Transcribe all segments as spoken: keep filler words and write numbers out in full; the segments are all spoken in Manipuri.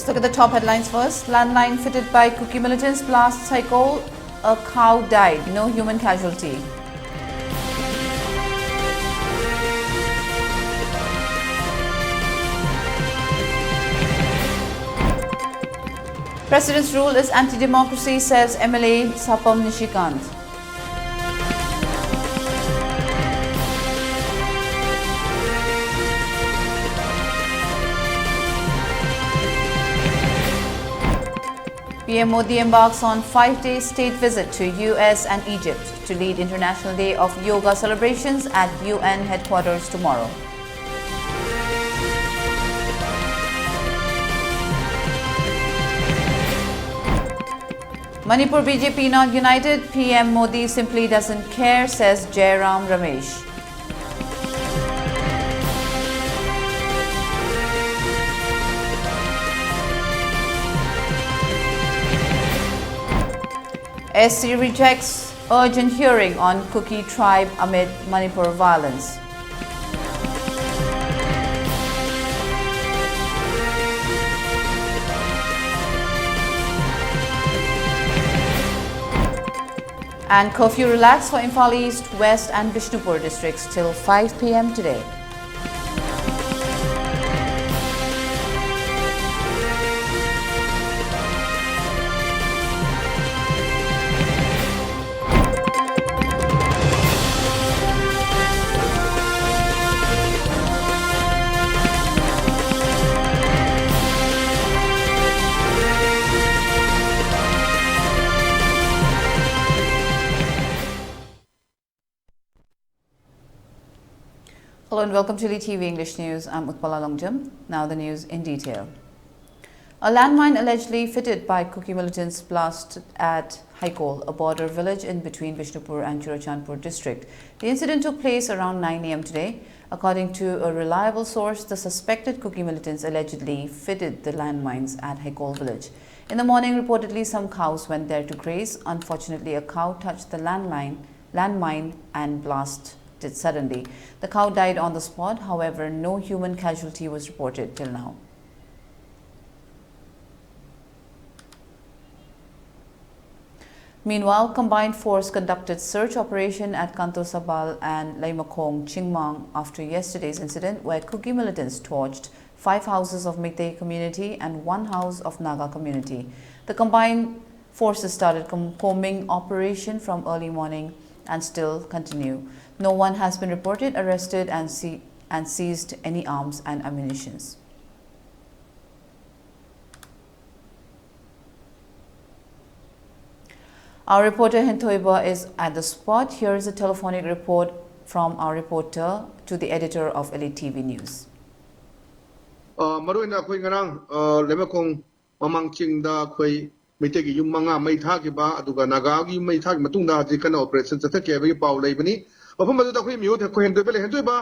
Let's look at the top headlines first. Landmine fitted by Kuki militants blasts Saikul. A cow died. No human casualty. President's rule is anti-democracy, says M L A Sapam Nishikant. P M Modi embarks on five-day state visit to U S and Egypt to lead International Day of Yoga celebrations at U N headquarters tomorrow. Manipur B J P not united, P M Modi simply doesn't care, says Jairam Ramesh. S C rejects urgent hearing on Kuki tribe amid Manipur violence. And curfew relaxed for Imphal East, West and Bishnupur districts till five p m today. Hello and welcome to Elite T V English News. I'm Utpala Longjam. Now the news in detail. A landmine allegedly fitted by Kuki militants blasted at Haikol, a border village in between Bishnupur and Churachandpur district. The incident took place around nine a m today. According to a reliable source, the suspected Kuki militants allegedly fitted the landmines at Haikol village. In the morning, reportedly, some cows went there to graze. Unfortunately, a cow touched the landline, landmine and blasted suddenly. The cow died on the spot. However, no human casualty was reported till now. Meanwhile, combined force conducted search operation at Kantosabal and Leimakhong Chingmang after yesterday's incident where Kuki militants torched five houses of Meitei community and one house of Naga community. The combined forces started com- combing operation from early morning and still continue. No one has been reported arrested and, se- and seized any arms and ammunitions. Our reporter Henthoiba is at the spot. Here is a telephonic report from our reporter to the editor of Elite T V News. ꯑ, ꯃꯔꯨꯑꯣꯏꯅ ꯑꯩꯈꯣꯏ ꯉꯔꯥꯡ, ꯑ, ꯂꯩꯃꯈꯣꯡ ꯃꯃꯥꯡ ꯆꯤꯡꯗ ꯑꯩꯈꯣꯏ ꯃꯩꯇꯩꯒꯤ ꯌꯨꯝ ꯃꯉꯥ ꯃꯩ ꯊꯥꯈꯤꯕ, ꯑꯗꯨꯒ ꯅꯥꯒꯥꯒꯤ ꯌꯨꯝ ꯃꯩ ꯊꯥꯈꯤꯕ ꯃꯇꯨꯡꯗ ꯍꯧꯖꯤꯛ ꯀꯟꯅ operation ꯆꯠꯊꯈꯤ ꯍꯥꯏꯕꯒꯤ ꯄꯥꯎ ꯂꯩꯕꯅꯤ꯫ ꯃꯐꯝ ꯑꯗꯨꯗ ꯑꯩꯈꯣꯏ ꯃꯤꯑꯣꯏ ꯑꯩꯈꯣꯏ ꯍꯦꯟꯗꯣꯏꯕ ꯂꯩ꯫ ꯍꯦꯟꯗꯣꯏꯕ,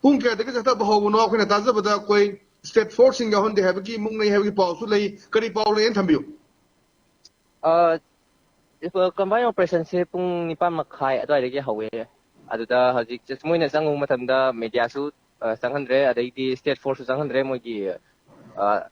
ꯄꯨꯡ ꯀꯌꯥꯗꯒꯤ ꯆꯠꯊꯕ ꯍꯧꯕꯅꯣ? ꯑꯩꯈꯣꯏꯅ ꯇꯥꯖꯕꯗ ꯑꯩꯈꯣꯏ state force ꯁꯤꯡ ꯌꯥꯎꯍꯟꯗꯦ ꯍꯥꯏꯕꯒꯤ, ꯃꯨꯛꯅꯩ ꯍꯥꯏꯕꯒꯤ ꯄꯥꯎꯁꯨ ꯂꯩ꯫ ꯀꯔꯤ ꯄꯥꯎ ꯂꯩ? ꯊꯝꯕꯤꯌꯨ꯫ ꯑ, combine operation ꯁꯦ ꯄꯨꯡ ꯅꯤꯄꯥꯟ ꯃꯈꯥꯏ ꯑꯗꯨꯋꯥꯏꯗꯒꯤ ꯍꯧꯋꯦ꯫ ꯑꯗꯨꯗ ꯍꯧꯖꯤꯛ just ꯃꯣꯏꯅ ꯆꯪꯉꯨꯕ ꯃꯇꯝꯗ media ꯁꯨ, ꯑ, ꯆꯪꯍꯟꯗ꯭ꯔꯦ, ꯑꯗꯩꯗꯤ state force ꯁꯨ ꯆꯪꯍꯟꯗ꯭ꯔꯦ꯫ ꯃꯣꯏꯒꯤ, ꯑ,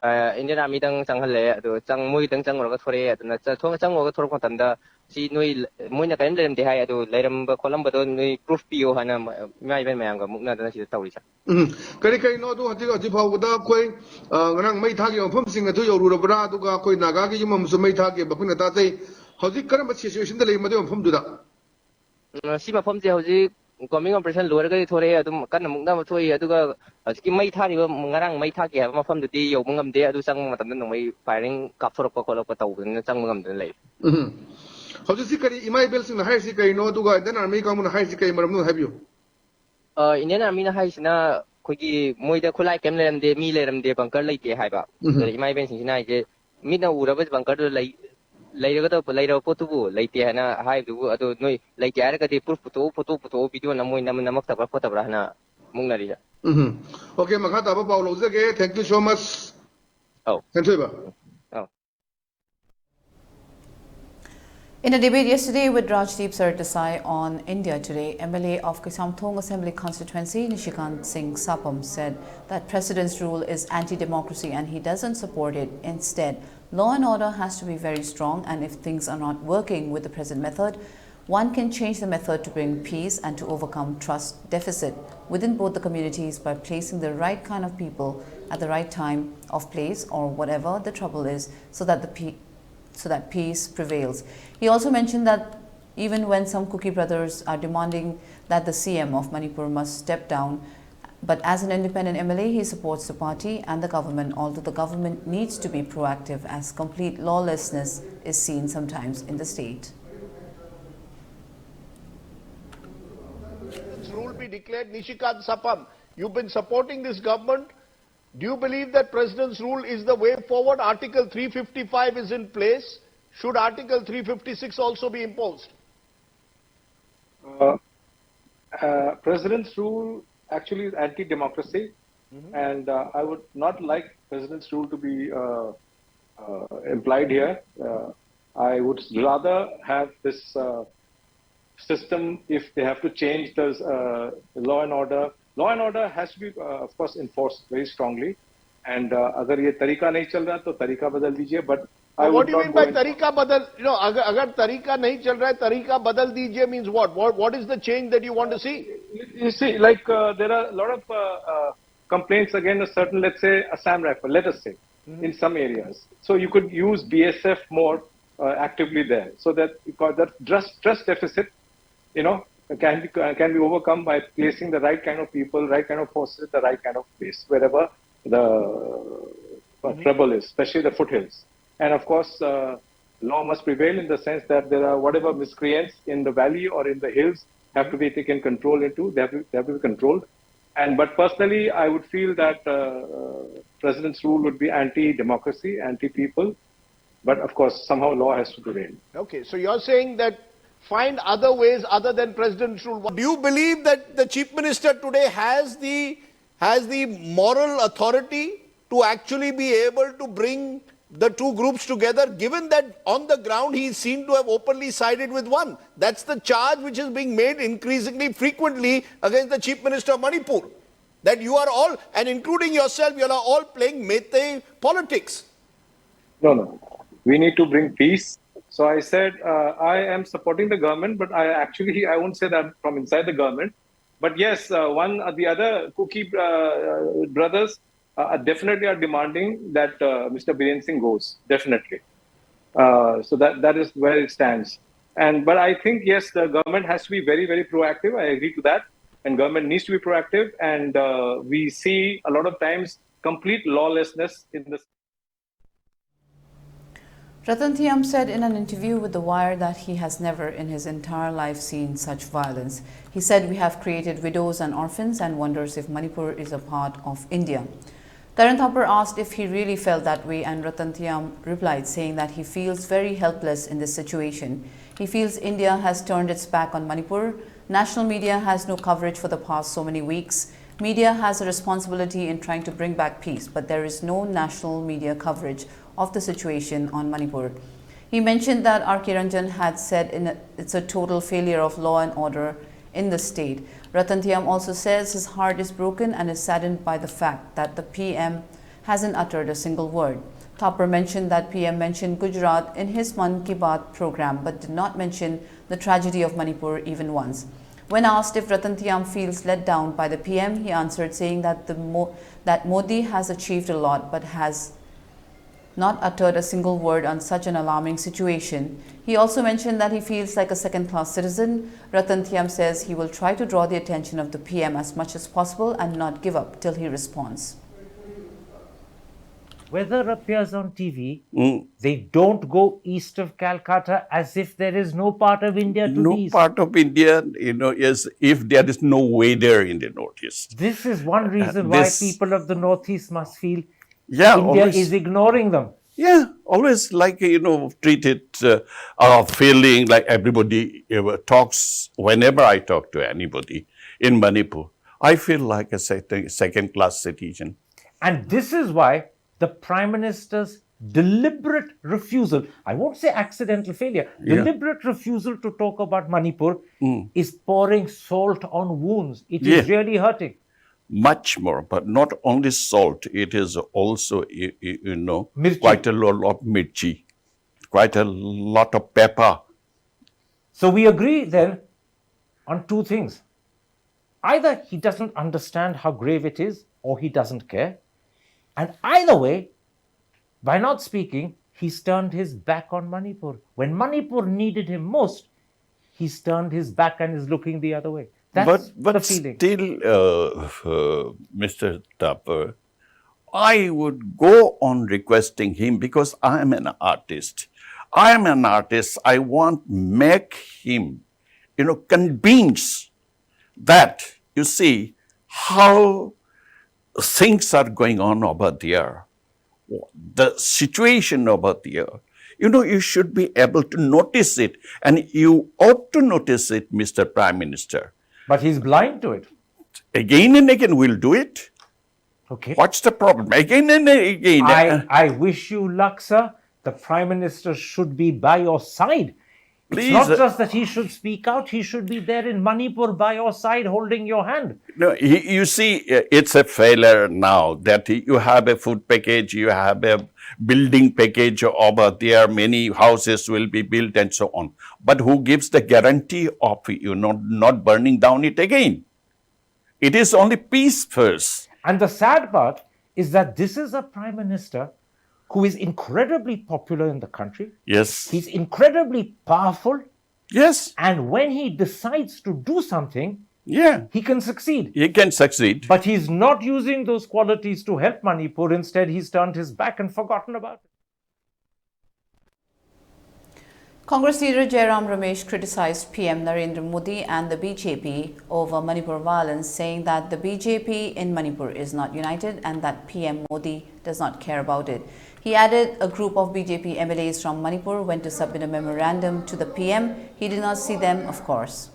ꯑ, Indian Army ꯗꯪ ꯆꯪꯍꯜꯂꯦ꯫ ꯑꯗꯣ ꯆꯪ-, ꯃꯣꯏꯒꯤꯗꯪ ꯆꯪꯉꯨꯔꯒ ꯊꯣꯔꯛꯑꯦ꯫ ꯑꯗꯨꯅ ꯆ-, ꯊꯣꯛ-, ꯆꯪꯉꯨꯔꯒ ꯊꯣꯔꯛꯄ ꯃꯇꯝꯗ ꯁꯤ ꯅꯣꯏ ꯂ-, ꯃꯣꯏꯅ ꯀꯔꯤꯝ ꯂꯩꯔꯝꯗꯦ ꯍꯥꯏ, ꯑꯗꯨ ꯂꯩꯔꯝꯕ ꯈꯣꯠꯂꯝꯕꯗꯣ ꯅꯣꯏ proof ꯄꯤꯌꯣ ꯍꯥꯏꯅ ꯃ-, ꯏꯃꯥ ꯏꯕꯦꯟ ꯃꯌꯥꯝꯒ ꯃꯨꯛꯅꯗꯅ ꯁꯤꯗ ꯇꯧꯔꯤꯁꯦ꯫ ꯎꯝ꯫ ꯀꯔꯤ ꯀꯔꯤꯅꯣ ꯑꯗꯨ ꯍꯧꯖꯤꯛ, ꯍꯧꯖꯤꯛ ꯐꯥꯎꯕꯗ ꯑꯩꯈꯣꯏ, ꯑ, ꯉꯔꯥꯡ ꯃꯩ ꯊꯥꯈꯤꯕ ꯃꯐꯝꯁꯤꯡ ꯑꯗꯨ ꯌꯧꯔꯨꯔꯕ꯭ꯔꯥ? ꯑꯗꯨꯒ ꯑꯩꯈꯣꯏ ꯅꯥꯒꯥꯒꯤ ꯌꯨꯝ ꯑꯃꯁꯨ ꯃꯩ ꯊꯥꯈꯤꯕ ꯑꯩꯈꯣꯏꯅ ꯇꯥꯖꯩ꯫ ꯍꯧꯖꯤꯛ ꯀꯔꯝꯕ situation ꯗ ꯂꯩ ꯃꯗꯨꯒꯤ ꯃꯐꯝꯗꯨꯗ? ꯎꯝ, ꯁꯤ ꯃꯐꯝꯁꯦ ꯍꯧꯖꯤꯛ combing operation ꯂꯣꯏꯔꯒꯗꯤ ꯊꯣꯔꯛꯑꯦ, ꯑꯗꯨꯝ ꯀꯟꯅ ꯃꯨꯛꯅꯕ ꯊꯣꯛꯏ꯫ ꯑꯗꯨꯒ ꯍꯧꯖꯤꯛꯀꯤ ꯃꯩ ꯊꯥꯔꯤꯕ, ꯉꯔꯥꯡ ꯃꯩ ꯊꯥꯈꯤ ꯍꯥꯏꯕ ꯃꯐꯝꯗꯨꯗꯤ ꯌꯧꯕ ꯉꯝꯗꯦ꯫ ꯑꯗꯨ ꯆꯪꯕ ꯃꯇꯝꯗ ꯅꯣꯡꯃꯩ firing ꯀꯥꯞꯊꯣꯔꯛꯄ ꯈꯣꯠꯂꯛꯄ ꯇꯧꯕꯅꯤꯅ ꯆꯪꯕ ꯉꯝꯗꯅ ꯂꯩꯔꯦ꯫ ꯎꯝ꯫ ꯍꯧꯖꯤꯛꯁꯤ ꯀꯔꯤ ꯏꯃꯥ ꯏꯕꯦꯜꯁꯤꯡꯅ ꯍꯥꯏꯔꯤꯁꯤ ꯀꯔꯤꯅꯣ? ꯑꯗꯨꯒ Indian Army ꯀꯥꯡꯕꯨꯅ ꯍꯥꯏꯔꯤꯁꯤ ꯀꯔꯤ ꯃꯔꯝꯅꯣ ꯍꯥꯏꯕꯤꯌꯨ꯫ ꯑ, Indian Army ꯅ ꯍꯥꯏꯁꯤꯅ ꯑꯩꯈꯣꯏꯒꯤ ꯃꯣꯏꯗ ꯈꯨꯠꯂꯥꯏ ꯀꯩꯝ ꯂꯩꯔꯝꯗꯦ, ꯃꯤ ꯂꯩꯔꯝꯗꯦ, bunker ꯂꯩꯇꯦ ꯍꯥꯏꯕ꯫ ꯎꯝ꯫ ꯑꯗꯨꯗ ꯏꯃꯥ ꯏꯕꯦꯟꯁꯤꯡꯁꯤꯅ ꯍꯥꯏꯁꯦ, ꯃꯤꯠꯅ ꯎꯔꯕ bunker ꯗꯨ ꯂꯩ-, ꯂꯩꯔꯒꯗꯧꯕ, ꯂꯩꯔꯕ ꯄꯣꯠꯇꯨꯕꯨ ꯂꯩꯇꯦ ꯍꯥꯏꯅ ꯍꯥꯏꯕꯗꯨꯕꯨ, ꯑꯗꯨ ꯅꯣꯏ ꯂꯩꯇꯦ ꯍꯥꯏꯔꯒꯗꯤ proof ꯄꯨꯊꯣꯛꯎ, photo ꯄꯨꯊꯣꯛꯎ, video ꯅꯝꯃꯣꯏ ꯅꯝ-, ꯅꯝꯃꯛꯇꯕ꯭ꯔꯥ ꯈꯣꯠꯇꯕ꯭ꯔꯥ ꯍꯥꯏꯅ ꯃꯨꯛꯅꯔꯤꯁꯦ꯫ ꯎꯝ꯫ Okay, ꯃꯈꯥ ꯇꯥꯕ ꯄꯥꯎ ꯂꯧꯖꯒꯦ꯫ Thank you so much꯫ ꯑꯧ꯫ ꯍꯦꯟꯊꯣꯏꯕ꯫ ꯑꯧ꯫ In a debate yesterday with Rajdeep Sardesai on India Today, M L A of Kaisamthong Assembly Constituency, Nishikant Singh Sapam, said that president's rule is anti-democracy and he doesn't support it. Instead, law and order has to be very strong, and if things are not working with the present method, one can change the method to bring peace and to overcome trust deficit within both the communities by placing the right kind of people at the right time of place or whatever the trouble is, so that the pe- so that peace prevails. He also mentioned that even when some Kuki brothers are demanding that the C M of Manipur must step down, but as an independent M L A, he supports the party and the government, although the government needs to be proactive as complete lawlessness is seen sometimes in the state. President's rule be declared. Nishikant Sapam, you've been supporting this government. Do you believe that president's rule is the way forward? Article three fifty-five is in place. Should Article three fifty-six also be imposed? Uh, uh, president's rule actually is anti-democracy, and uh, I would not like president's rule to be uh, uh, implied here. Uh, I would rather have this uh, system if they have to change the uh, law and order. Law and order has to be, uh, of course, enforced very strongly. And uh, अगर ये तरीका नहीं चल रहा तो तरीका बदल दीजिए. But I What would do you not mean go by in- तरीका बदल? You know, अगर अगर तरीका नहीं चल रहा है, तरीका बदल दीजिए means what? What what is the change that you want to see? You see, like uh, there are a lot of uh, uh, complaints against a certain, let's say, Assam Rifle, let us say, in some areas. So you could use B S F more uh, actively there, so that because that trust trust deficit, you know, can be can be overcome by placing the right kind of people, right kind of forces, the right kind of place wherever the uh, trouble is, especially the foothills. And of course, uh, law must prevail in the sense that there are whatever miscreants in the valley or in the hills have to be taken control into. They have to, they have to be controlled. And but personally, I would feel that uh, uh, president's rule would be anti-democracy, anti-people. But of course, somehow law has to prevail. Okay, so you're saying that find other ways other than president's rule. Do you believe that the chief minister today has the has the moral authority to actually be able to bring the two groups together, given that on the ground he seemed to have openly sided with one. That's the charge which is being made increasingly frequently against the Chief Minister of Manipur. That you are all, and including yourself, you are all playing Meitei politics. No, no. We need to bring peace. So I said uh, I am supporting the government, but I actually I won't say that from inside the government. But yes, uh, one uh, the other Kuki uh, brothers uh, definitely are demanding that uh, Mister Biren Singh goes, definitely. Uh, so that that is where it stands. And but I think yes, the government has to be very very proactive. I agree to that, and government needs to be proactive. And uh, we see a lot of times complete lawlessness in the Ratan Thiam said in an interview with The Wire that he has never in his entire life seen such violence. He said, "We have created widows and orphans," and wonders if Manipur is a part of India. Karan Thapar asked if he really felt that way, and Ratan Thiam replied, saying that he feels very helpless in this situation. He feels India has turned its back on Manipur. National media has no coverage for the past so many weeks. Media has a responsibility in trying to bring back peace, but there is no national media coverage of the situation on Manipur. He mentioned that R K Ranjan had said in a, it's a total failure of law and order in the state. Ratan Thiam also says his heart is broken and is saddened by the fact that the P M hasn't uttered a single word. Thapar mentioned that P M mentioned Gujarat in his Mann Ki Baat program but did not mention the tragedy of Manipur even once. When asked if Ratan Thiam feels let down by the P M, he answered saying that, the Mo- that Modi has achieved a lot but has not uttered a single word on such an alarming situation. He also mentioned that he feels like a second class citizen. Ratan Thiam says he will try to draw the attention of the P M as much as possible and not give up till he responds. Whether appears on T V, they don't go east of Calcutta as if there is no part of India to No the east. Part of India, you know, is if there is no weather in the northeast. This is one reason why this- people of the northeast must feel Yeah, India always, is ignoring them. yeah, always like you know treated uh, uh, feeling like everybody uh, talks. Whenever I talk to anybody in Manipur, I feel like a second, second class citizen. And this is why the Prime Minister's deliberate refusal, I won't say accidental failure, Yeah. deliberate refusal to talk about Manipur Mm. is pouring salt on wounds. It is Yeah. really hurting. Much more, but not only salt, it is also, you, you- you know, Mirchi. quite a lot of mirchi, quite a lot of pepper. So we agree then on two things. Either he doesn't understand how grave it is, or he doesn't care. And either way, by not speaking, he's turned his back on Manipur. When Manipur needed him most, he's turned his back and is looking the other way. That's but but the feeling. Still, uh, uh, Mr. Tapar, I would go on requesting him because I am an artist. I am an artist. I want make him, you know, convince that, you see, how things are going on over there, the situation over there. You know, you should be able to notice it, and you ought to notice it, Mr. Prime Minister. But he's blind to it. Again and again, we'll do it. Okay. What's the problem? Again and again. I, I wish you luck, sir. The Prime Minister should be by your side. It's Please, not uh, just that he should speak out, he should be there in Manipur by your side holding your hand. No, he, you see, uh, it's a failure now that you have a food package, you have a building package over there, many houses will be built and so on. But who gives the guarantee of you not, not burning down it again? It is only peace first. And the sad part is that this is a Prime Minister who is incredibly popular in the country. Yes. He's incredibly powerful. Yes. And when he decides to do something, Yeah. he can succeed. He can succeed. But he's not using those qualities to help Manipur. Instead, he's turned his back and forgotten about it. Congress leader Jairam Ramesh criticized P M Narendra Modi and the B J P over Manipur violence, saying that the B J P in Manipur is not united and that P M Modi does not care about it. He added a group of B J P M L As from Manipur went to submit a memorandum to the P M. He did not see them, of course.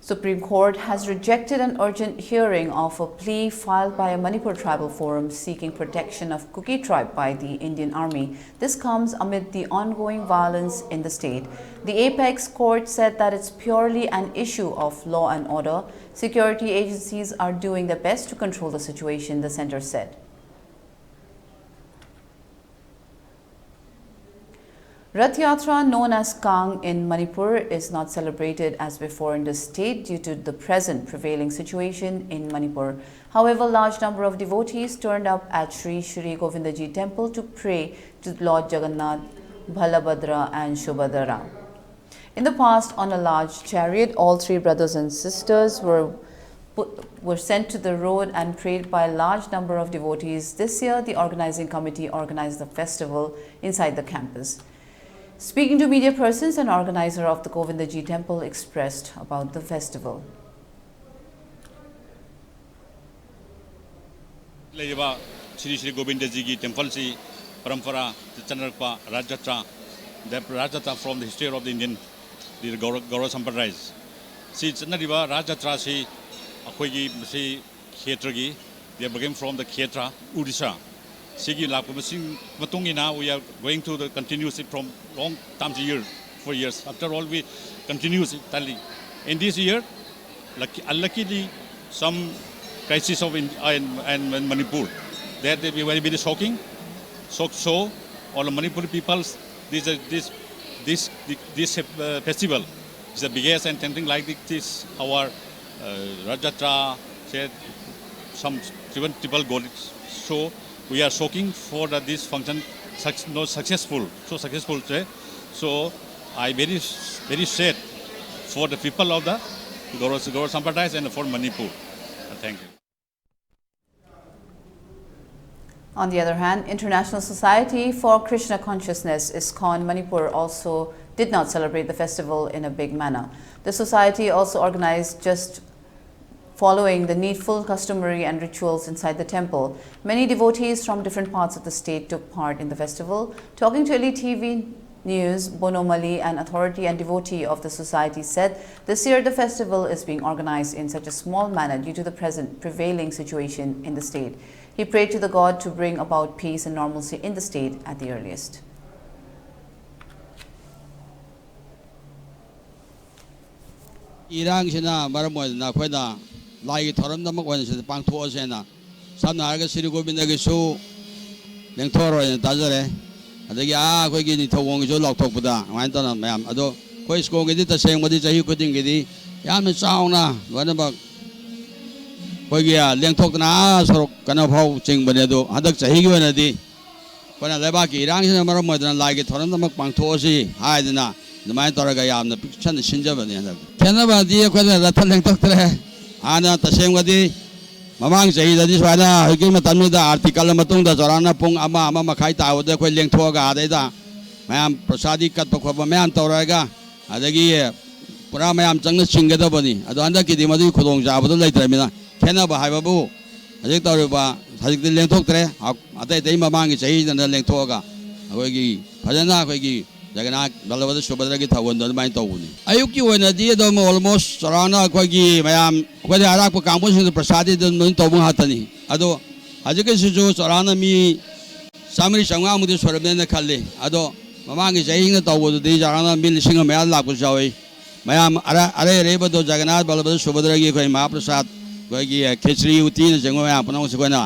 Supreme Court has rejected an urgent hearing of a plea filed by a Manipur tribal forum seeking protection of Kuki tribe by the Indian Army. This comes amid the ongoing violence in the state. The apex court said that it's purely an issue of law and order. Security agencies are doing their best to control the situation, the center said. Rath Yatra, known as Kang in Manipur, is not celebrated as before in the state due to the present prevailing situation in Manipur. However, large number of devotees turned up at Sri Sri Govindaji temple to pray to Lord Jagannath, Balabhadra and Subhadra. In the past, on a large chariot, all three brothers and sisters were put, were sent to the road and prayed by a large number of devotees. This year, the organizing committee organized the festival inside the campus. Speaking to media persons, an organizer of the Govindaji temple expressed about the festival. ꯂꯩꯔꯤꯕ ꯁ꯭ꯔꯤ ꯁ꯭ꯔꯤ ꯒꯣꯕꯤꯟꯗꯖꯤꯒꯤ ꯇꯦꯝꯄꯜꯁꯤ ꯄꯔꯝꯄꯔꯥ ꯆꯠꯅꯔꯛꯄ ꯔꯥꯖ ꯖꯇ꯭ꯔꯥ, the Raj Jatra from the history of the Indian, the Gaura Gaura Sampradaya꯫ ꯁꯤ ꯆꯠꯅꯔꯤꯕ ꯔꯥꯖ ꯖꯇ꯭ꯔꯥꯁꯤ ꯑꯩꯈꯣꯏꯒꯤ ꯃꯁꯤ ꯈꯦꯇ꯭ꯔꯒꯤ, they became from the Khetra, Odisha꯫ ꯁꯤꯒꯤ ꯂꯥꯛꯄ ꯃꯁꯤꯡ ꯃꯇꯨꯡ ꯏꯟꯅ we are going to the continuously from long time year, four years. After all, we continuously. In this year, lucky, unluckily, some crisis of in, in, in Manipur. That they be very, very shocking. So, so all the Manipuri peoples, this, uh, this, this, this uh, festival is the biggest and something like this, our uh, Rath Yatra, say, some even triple gold. So we are shocking for that this function suc- not successful, so successful. Say. So I very, very sad for the people of the Gaura, Gaura Sampradaya and for Manipur. Uh, Thank you. On the other hand, International Society for Krishna Consciousness, ISKCON, Manipur also did not celebrate the festival in a big manner. The society also organized just following the needful customary and rituals inside the temple. Many devotees from different parts of the state took part in the festival. Talking to Elite T V, News, Bono Mali, an authority and devotee of the society, said this year the festival is being organized in such a small manner due to the present prevailing situation in the state. He prayed to the god to bring about peace and normalcy in the state at the earliest. ꯏꯔꯥꯡꯁꯤꯅ ꯃꯔꯝ ꯑꯣꯏꯗꯅ ꯑꯩꯈꯣꯏꯅ ꯂꯥꯏꯒꯤ ꯊꯧꯔꯝꯗꯃꯛ ꯑꯣꯏꯅ ꯁꯤꯗ ꯄꯥꯡꯊꯣꯛꯑꯁꯦꯅ, ꯁꯝꯅ ꯍꯥꯏꯔꯒ ꯁ꯭ꯔꯤ ꯒꯣꯕꯤꯟꯗꯒꯤꯁꯨ ꯂꯦꯡꯊꯣꯛꯑꯔꯣꯏꯅ ꯇꯥꯖꯔꯦ꯫ ꯑꯗꯒꯤ ꯑꯥ ꯑꯩꯈꯣꯏꯒꯤ ꯅꯤꯡꯊꯧꯈꯣꯡꯒꯤꯁꯨ ꯂꯥꯎꯊꯣꯛꯄꯗ ꯑꯗꯨꯃꯥꯏꯅ ꯇꯧꯅ ꯃꯌꯥꯝ ꯑꯗꯣ, ꯑꯩꯈꯣꯏ ꯁ꯭ꯀꯨꯜꯒꯤꯗꯤ ꯇꯁꯦꯡꯕꯗꯤ ꯆꯍꯤ ꯈꯨꯗꯤꯡꯒꯤꯗꯤ ꯌꯥꯝꯅ ꯆꯥꯎꯅ ꯂꯣꯏꯅꯃꯛ ꯑꯩꯈꯣꯏꯒꯤ ꯂꯦꯡꯊꯣꯛꯇꯅ ꯑꯥ ꯁꯣꯔꯣꯛ ꯀꯩꯅꯣ ꯐꯥꯎ ꯆꯤꯡꯕꯅꯦ꯫ ꯑꯗꯣ ꯍꯟꯗꯛ ꯆꯍꯤꯒꯤ ꯑꯣꯏꯅꯗꯤ ꯑꯩꯈꯣꯏꯅ ꯂꯩꯕꯥꯛꯀꯤ ꯏꯔꯥꯡꯁꯤꯅ ꯃꯔꯝ ꯑꯣꯏꯗꯅ ꯂꯥꯏꯒꯤ ꯊꯧꯔꯝꯗꯃꯛ ꯄꯥꯡꯊꯣꯛꯑꯁꯤ ꯍꯥꯏꯗꯅ ꯑꯗꯨꯃꯥꯏꯅ ꯇꯧꯔꯒ ꯌꯥꯝꯅ ꯄꯤꯛꯁꯟꯅ ꯁꯤꯟꯖꯕꯅꯤ꯫ ꯍꯟꯗꯛ ꯈꯦꯠꯅꯕꯗꯤ ꯑꯩꯈꯣꯏꯅ ꯔꯊ ꯂꯦꯡꯊꯣꯛꯇ꯭ꯔꯦ꯫ ꯍꯥꯟꯅ ꯇꯁꯦꯡꯕꯗꯤ ꯃꯃꯥꯡ ꯆꯍꯤꯗꯗꯤ ꯁꯨꯃꯥꯏꯅ ꯍꯧꯖꯤꯛꯀꯤ ꯃꯇꯝꯁꯤꯗ ꯑꯥꯔꯇꯤ ꯀꯜꯂ ꯃꯇꯨꯡꯗ ꯆꯥꯎꯔꯥꯛꯅ ꯄꯨꯡ ꯑꯃ, ꯑꯃ ꯃꯈꯥꯏ ꯇꯥꯕꯗ ꯑꯩꯈꯣꯏ ꯂꯦꯡꯊꯣꯛꯑꯒ ꯑꯗꯩꯗ ꯃꯌꯥꯝ ꯄ꯭ꯔꯁꯥꯗꯤ ꯀꯠꯄ ꯈꯣꯠꯄ ꯃꯌꯥꯝ ꯇꯧꯔꯒ ꯑꯗꯒꯤ ꯄꯨꯔꯥ ꯃꯌꯥꯝ ꯆꯪꯅ ꯆꯤꯡꯒꯗꯕꯅꯤ꯫ ꯑꯗꯣ ꯍꯟꯗꯛꯀꯤꯗꯤ ꯃꯗꯨꯒꯤ ꯈꯨꯗꯣꯡꯆꯥꯕꯗꯣ ꯂꯩꯇ꯭ꯔꯕꯅꯤꯅ, ꯈꯦꯠꯅꯕ ꯍꯥꯏꯕꯕꯨ ꯍꯧꯖꯤꯛ ꯇꯧꯔꯤꯕ, ꯍꯧꯖꯤꯛꯇꯤ ꯂꯦꯡꯊꯣꯛꯇ꯭ꯔꯦ꯫ ꯑꯇꯩ ꯑꯇꯩ ꯃꯃꯥꯡꯒꯤ ꯆꯍꯤꯗꯅ ꯂꯦꯡꯊꯣꯛꯑꯒ ꯑꯩꯈꯣꯏꯒꯤ ꯐꯖꯅ ꯑꯩꯈꯣꯏꯒꯤ ꯖꯒꯅꯥꯊ ꯕꯜꯂꯕꯗ ꯁꯨꯚꯗ꯭ꯔꯒꯤ ꯊꯧꯒꯜꯗꯣ ꯑꯗꯨꯃꯥꯏꯅ ꯇꯧꯕꯅꯤ꯫ ꯑꯌꯨꯛꯀꯤ ꯑꯣꯏꯅꯗꯤ ꯑꯗꯨꯝ almost ꯆꯥꯎꯔꯥꯛꯅ ꯑꯩꯈꯣꯏꯒꯤ ꯃꯌꯥꯝ ꯑꯩꯈꯣꯏꯗ ꯑꯔꯥꯛꯄ ꯀꯥꯡꯕꯨꯁꯤꯡꯗ ꯄ꯭ꯔꯁꯥꯗꯤ ꯑꯗꯨꯝ ꯂꯣꯏꯅ ꯇꯧꯕ ꯉꯥꯛꯇꯅꯤ꯫ ꯑꯗꯣ ꯍꯧꯖꯤꯛꯀꯤꯁꯤꯁꯨ ꯆꯥꯎꯔꯥꯛꯅ ꯃꯤ ꯆꯥꯃꯔꯤ ꯆꯥꯃꯉꯥꯃꯨꯛꯇꯤ ꯁꯨꯔꯝꯅꯦꯅ ꯈꯜꯂꯤ꯫ ꯑꯗꯣ ꯃꯃꯥꯡꯒꯤ ꯆꯍꯤꯅ ꯇꯧꯕꯗꯨꯗꯤ ꯆꯥꯎꯔꯥꯛꯅ ꯃꯤ ꯂꯤꯁꯤꯡ ꯑꯃ ꯃꯌꯥ ꯂꯥꯛꯄꯁꯨ ꯌꯥꯎꯏ꯫ ꯃꯌꯥꯝ ꯑꯔꯥ-, ꯑꯔꯩ ꯑꯔꯩꯕꯗꯣ ꯖꯒꯅꯥꯊ ꯕꯜꯂꯕꯗ ꯁꯨꯚꯗ꯭ꯔꯒꯤ ꯑꯩꯈꯣꯏ ꯃꯍꯥꯄ꯭ꯔꯁꯥꯗ, ꯑꯩꯈꯣꯏꯒꯤ ꯈꯦꯆ꯭ꯔꯤ ꯎꯇꯤꯅꯆꯤꯡꯕ ꯃꯌꯥꯝ ꯄꯨꯝꯅꯃꯛꯁꯦ ꯑꯩꯈꯣꯏꯅ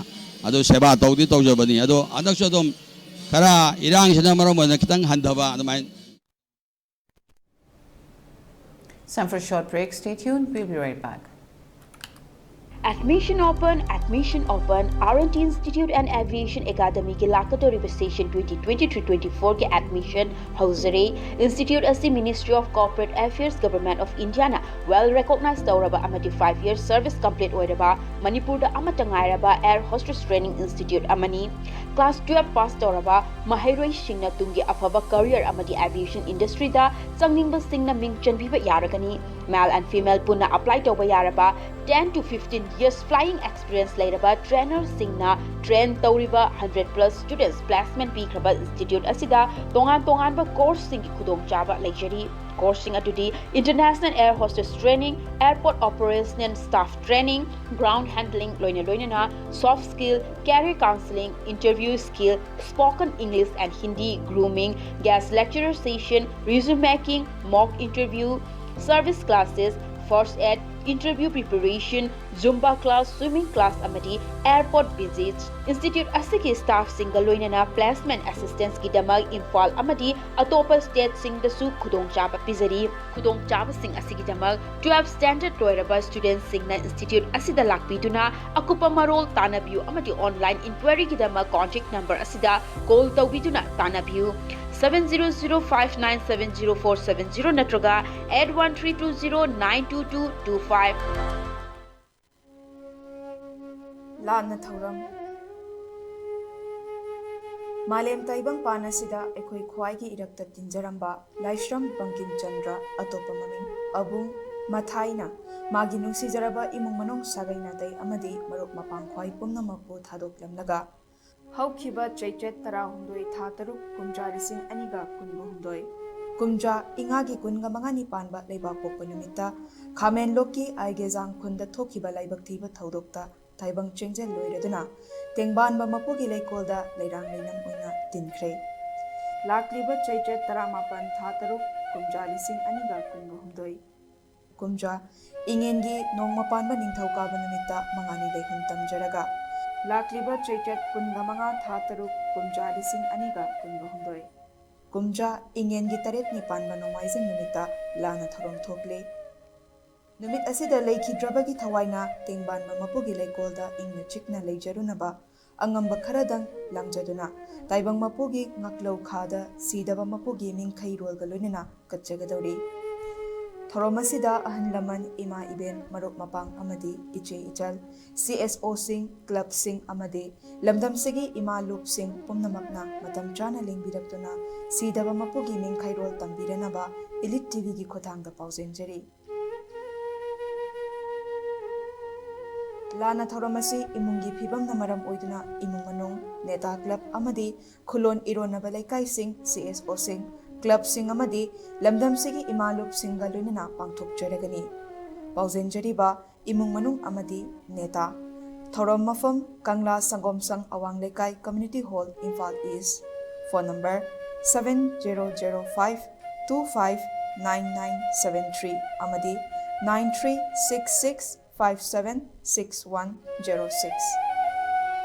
ꯑꯗꯨ ꯁꯦꯕꯥ ꯇꯧꯗꯤ ꯇꯧꯖꯕꯅꯤ꯫ ꯑꯗꯣ ꯍꯟꯗꯛꯁꯨ ꯑꯗꯨꯝ ꯈꯔ ꯏꯔꯥꯡꯁꯤꯅ ꯃꯔꯝ ꯑꯣꯏꯗꯅ ꯈꯤꯇꯪ ꯍꯟꯊꯕ ꯑꯗꯨꯃꯥꯏꯅ It's time for a short break. Stay tuned. We'll be right back. Admission open, admission open, R and T Institute and Aviation Academy ꯒꯤ ꯂꯥꯛꯀꯗꯧꯔꯤꯕ session twenty twenty-three twenty-four ꯒꯤ admission ꯍꯧꯖꯔꯦ꯫ Institute ꯑꯁꯤ Ministry of Corporate Affairs, Government of India ꯅ well recognized ꯇꯧꯔꯕ ꯑꯃꯗꯤ five year service complete ꯑꯣꯏꯔꯕ ꯃꯅꯤꯄꯨꯔꯗ ꯑꯃꯠꯇ ꯉꯥꯏꯔꯕ air hostess training institute ꯑꯃꯅꯤ꯫ Class twelve pass ꯇꯧꯔꯕ ꯃꯍꯩꯔꯣꯏꯁꯤꯡꯅ ꯇꯨꯡꯒꯤ ꯑꯐꯕ career ꯑꯃꯗꯤ aviation industry ꯗ ꯆꯪꯅꯤꯡꯕꯁꯤꯡꯅ ꯃꯤꯡ ꯆꯟꯕꯤꯕ ꯌꯥꯔꯒꯅꯤ꯫ Male and female ꯄꯨꯟꯅ apply ꯇꯧꯕ ꯌꯥꯔꯕ ten to fifteen years flying experience ꯂꯩꯔꯕ trainerꯁꯤꯡꯅ train ꯇꯧꯔꯤꯕ hundred plus students placement ꯄꯤꯈ꯭ꯔꯕ institute ꯑꯁꯤꯗ ꯇꯣꯉꯥꯟ ꯇꯣꯉꯥꯟꯕ courseꯁꯤꯡꯒꯤ ꯈꯨꯗꯣꯡꯆꯥꯕ ꯂꯩꯖꯔꯤ꯫ Courseꯁꯤꯡ ꯑꯗꯨꯗꯤ International Air Hostess Training, Airport Operational Staff Training, Ground Handling, ꯂꯣꯏꯅ ꯂꯣꯏꯅꯅ soft skill, career counseling, interview skill, spoken English and Hindi, grooming, guest lecturer session, resume making, mock interview, service classes, first aid, interview preparation, Zumba class, swimming class ꯑꯃꯗꯤ airport visits꯫ Institute ꯑꯁꯤꯒꯤ staffꯁꯤꯡꯒ ꯂꯣꯏꯅꯅ placement assistanceꯀꯤꯗꯃꯛ ꯏꯝꯐꯥꯜ ꯑꯃꯗꯤ ꯑꯇꯣꯞꯄ stateꯁꯤꯡꯗꯁꯨ ꯈꯨꯗꯣꯡꯆꯥꯕ ꯄꯤꯖꯔꯤ꯫ ꯈꯨꯗꯣꯡꯆꯥꯕꯁꯤꯡ ꯑꯁꯤꯒꯤꯗꯃꯛ twelve standard ꯂꯣꯏꯔꯕ studentꯁꯤꯡꯅ institute ꯑꯁꯤꯗ ꯂꯥꯛꯄꯤꯗꯨꯅ ꯑꯀꯨꯞꯄ ꯃꯔꯣꯜ ꯇꯥꯟꯅꯕꯤꯌꯨ ꯑꯃꯗꯤ online inquiryꯒꯤꯗꯃꯛ contact number ꯑꯁꯤꯗ call ꯇꯧꯕꯤꯗꯨꯅ ꯇꯥꯟꯅꯕꯤꯌꯨ, seven zero zero five nine seven zero four seven zero ꯅꯠꯇ꯭ꯔꯒ eight one three two zero nine two two two five꯫ ꯂꯥꯟꯅ ꯊꯧꯔꯝ꯫ ꯃꯥꯂꯦꯝ ꯇꯥꯏꯕꯪꯄꯥꯟ ꯑꯁꯤꯗ ꯑꯩꯈꯣꯏ ꯈ꯭ꯋꯥꯏꯒꯤ ꯏꯔꯛꯇ ꯇꯤꯟꯖꯔꯝꯕ ꯂꯥꯏꯁ꯭ꯔꯝ ꯕꯪꯀꯤꯝ ꯆꯟꯗ꯭ꯔ, ꯑꯇꯣꯞꯄ ꯃꯃꯤꯡ ꯑꯕꯨꯡ ꯃꯊꯥꯏꯅ, ꯃꯥꯒꯤ ꯅꯨꯡꯁꯤꯖꯔꯕ ꯏꯃꯨꯡ ꯃꯅꯨꯡ, ꯁꯥꯒꯩ ꯅꯥꯇꯩ ꯑꯃꯗꯤ ꯃꯔꯨꯞ ꯃꯄꯥꯡ ꯈ꯭ꯋꯥꯏ ꯄꯨꯝꯅꯃꯛꯄꯨ ꯊꯥꯗꯣꯛꯂꯝꯂꯒ, ꯍꯧꯈꯤꯕ ꯆꯩꯆꯠ ꯇꯔꯥꯍꯨꯝꯗꯣꯏ, ꯊꯥ ꯇꯔꯨꯛ, ꯀꯨꯝꯖꯥ ꯂꯤꯁꯤꯡ ꯑꯅꯤꯒ ꯀꯨꯟꯒ ꯍꯨꯝꯗꯣꯏ, ꯀꯨꯝꯖꯥ ꯏꯉꯥꯒꯤ ꯀꯨꯟꯒ ꯃꯉꯥꯅꯤ ꯄꯥꯟꯕ ꯂꯩꯕꯥꯛꯄꯣꯛꯄ ꯅꯨꯃꯤꯠꯇ ꯈꯥꯃꯦꯟꯂꯣꯛꯀꯤ ꯑꯥꯏꯒꯦꯖꯥꯡ ꯈꯨꯟꯗ ꯊꯣꯛꯈꯤꯕ ꯂꯥꯏꯕꯛ ꯊꯤꯕ ꯊꯧꯗꯣꯛꯇ ꯇꯥꯏꯕꯪ ꯆꯦꯡꯖꯦꯜ ꯂꯣꯏꯔꯗꯨꯅ ꯇꯦꯡꯕꯥꯟꯕ ꯃꯄꯨꯒꯤ ꯂꯩꯀꯣꯜꯗ ꯂꯩꯔꯥꯡ ꯂꯩꯅꯝ ꯑꯣꯏꯅ ꯇꯤꯟꯈ꯭ꯔꯦ꯫ ꯂꯥꯛꯂꯤꯕ ꯆꯩꯆꯠ ꯇꯔꯥꯃꯥꯄꯟ, ꯊꯥ ꯇꯔꯨꯛ, ꯀꯨꯝꯖꯥ ꯂꯤꯁꯤꯡ ꯑꯅꯤꯒ ꯀꯨꯟꯒ ꯍꯨꯝꯗꯣꯏ, ꯀꯨꯝꯖꯥ ꯏꯉꯦꯟꯒꯤ ꯅꯣꯡꯃ ꯄꯥꯟꯕ ꯅꯤꯡꯊꯧꯀꯥꯕ ꯅꯨꯃꯤꯠꯇ ꯃꯉꯥꯅꯤ ꯂꯩꯍꯨꯝ ꯇꯝꯖꯔꯒ, ꯂꯥꯛꯂꯤꯕ ꯆꯩꯆꯠ ꯀꯨꯟꯒ ꯃꯉꯥ, ꯊꯥ ꯇꯔꯨꯛ, ꯀꯨꯝꯖꯥ ꯂꯤꯁꯤꯡ ꯑꯅꯤꯒ ꯀꯨꯟꯒ ꯍꯨꯝꯗꯣꯏ, ꯀꯨꯝꯖꯥ ꯏꯉꯦꯟꯒꯤ ꯇꯔꯦꯠꯅꯤ ꯄꯥꯟꯕ ꯅꯣꯡꯃꯥꯏꯖꯤꯡ ꯅꯨꯃꯤꯠꯇ ꯂꯥꯟꯅ ꯊꯧꯔꯝ ꯊꯣꯛꯂꯤ꯫ ꯅꯨꯃꯤꯠ ꯑꯁꯤꯗ ꯂꯩꯈꯤꯗ꯭ꯔꯕꯒꯤ ꯊꯋꯥꯏꯅ ꯇꯦꯡꯕꯥꯟꯕ ꯃꯄꯨꯒꯤ ꯂꯩꯀꯣꯜꯗ ꯏꯪꯅ ꯆꯤꯛꯅ ꯂꯩꯖꯔꯨꯅꯕ ꯑꯉꯝꯕ ꯈꯔꯗꯪ ꯂꯥꯡꯖꯗꯨꯅ ꯇꯥꯏꯕꯪ ꯃꯄꯨꯒꯤ ꯉꯥꯛꯂꯧ ꯈꯥꯗ ꯁꯤꯗꯕ ꯃꯄꯨꯒꯤ ꯃꯤꯡꯈꯩꯔꯣꯜꯒ ꯂꯣꯏꯅꯅ ꯀꯠꯆꯒꯗꯧꯔꯤ꯫ ꯊꯧꯔꯝ ꯑꯁꯤꯗ ꯑꯍꯜ ꯂꯃꯟ, ꯏꯃꯥ ꯏꯕꯦꯟ, ꯃꯔꯨꯞ ꯃꯄꯥꯡ ꯑꯃꯗꯤ ꯏꯆꯦ ꯏꯆꯜ, ꯁꯤ ꯑꯦꯁ ꯑꯣꯁꯤꯡ, ꯀ꯭ꯂꯕꯁꯤꯡ ꯑꯃꯗꯤ ꯂꯝꯗꯝꯁꯤꯒꯤ ꯏꯃꯥ ꯂꯨꯞꯁꯤꯡ ꯄꯨꯝꯅꯃꯛꯅ ꯃꯇꯝ ꯆꯥꯅ ꯂꯦꯡꯕꯤꯔꯛꯇꯨꯅ ꯁꯤꯗꯕ ꯃꯄꯨꯒꯤ ꯃꯤꯡꯈꯩꯔꯣꯜ ꯇꯝꯕꯤꯔꯅꯕ ꯏꯂꯤꯠ ꯇꯤꯚꯤꯒꯤ ꯈꯨꯠꯊꯥꯡꯗ ꯄꯥꯎꯖꯦꯟꯖꯔꯤ꯫ ꯂꯥꯟꯅ ꯊꯧꯔꯝ ꯑꯁꯤ ꯏꯃꯨꯡꯒꯤ ꯐꯤꯕꯝꯅ ꯃꯔꯝ ꯑꯣꯏꯗꯨꯅ ꯏꯃꯨꯡ ꯃꯅꯨꯡ, ꯅꯦꯇꯥ ꯀ꯭ꯂꯕ ꯑꯃꯗꯤ ꯈꯨꯂꯣꯟ ꯏꯔꯣꯟꯅꯕ ꯂꯩꯀꯥꯏꯁꯤꯡ, ꯁꯤ ꯑꯦꯁ ꯑꯣꯁꯤꯡ, ꯀ꯭ꯂꯕꯁꯤꯡ ꯑꯃꯗꯤ ꯂꯝꯗꯝꯁꯤꯒꯤ ꯏꯃꯥ ꯂꯨꯞꯁꯤꯡꯒ ꯂꯣꯏꯅꯅ ꯄꯥꯡꯊꯣꯛꯆꯔꯒꯅꯤ꯫ ꯄꯥꯎꯖꯦꯟꯖꯔꯤꯕ ꯏꯃꯨꯡ ꯃꯅꯨꯡ ꯑꯃꯗꯤ ꯅꯦꯇꯥ꯫ ꯊꯧꯔꯝ ꯃꯐꯝ, ꯀꯪꯂꯥ ꯁꯪꯒꯣꯝ ꯁꯪ ꯑꯋꯥꯡ ꯂꯩꯀꯥꯏ community hall, Imphal east. Phone number seven zero zero five two five nine nine seven three ꯑꯃꯗꯤ nine three six six five seven six one zero six꯫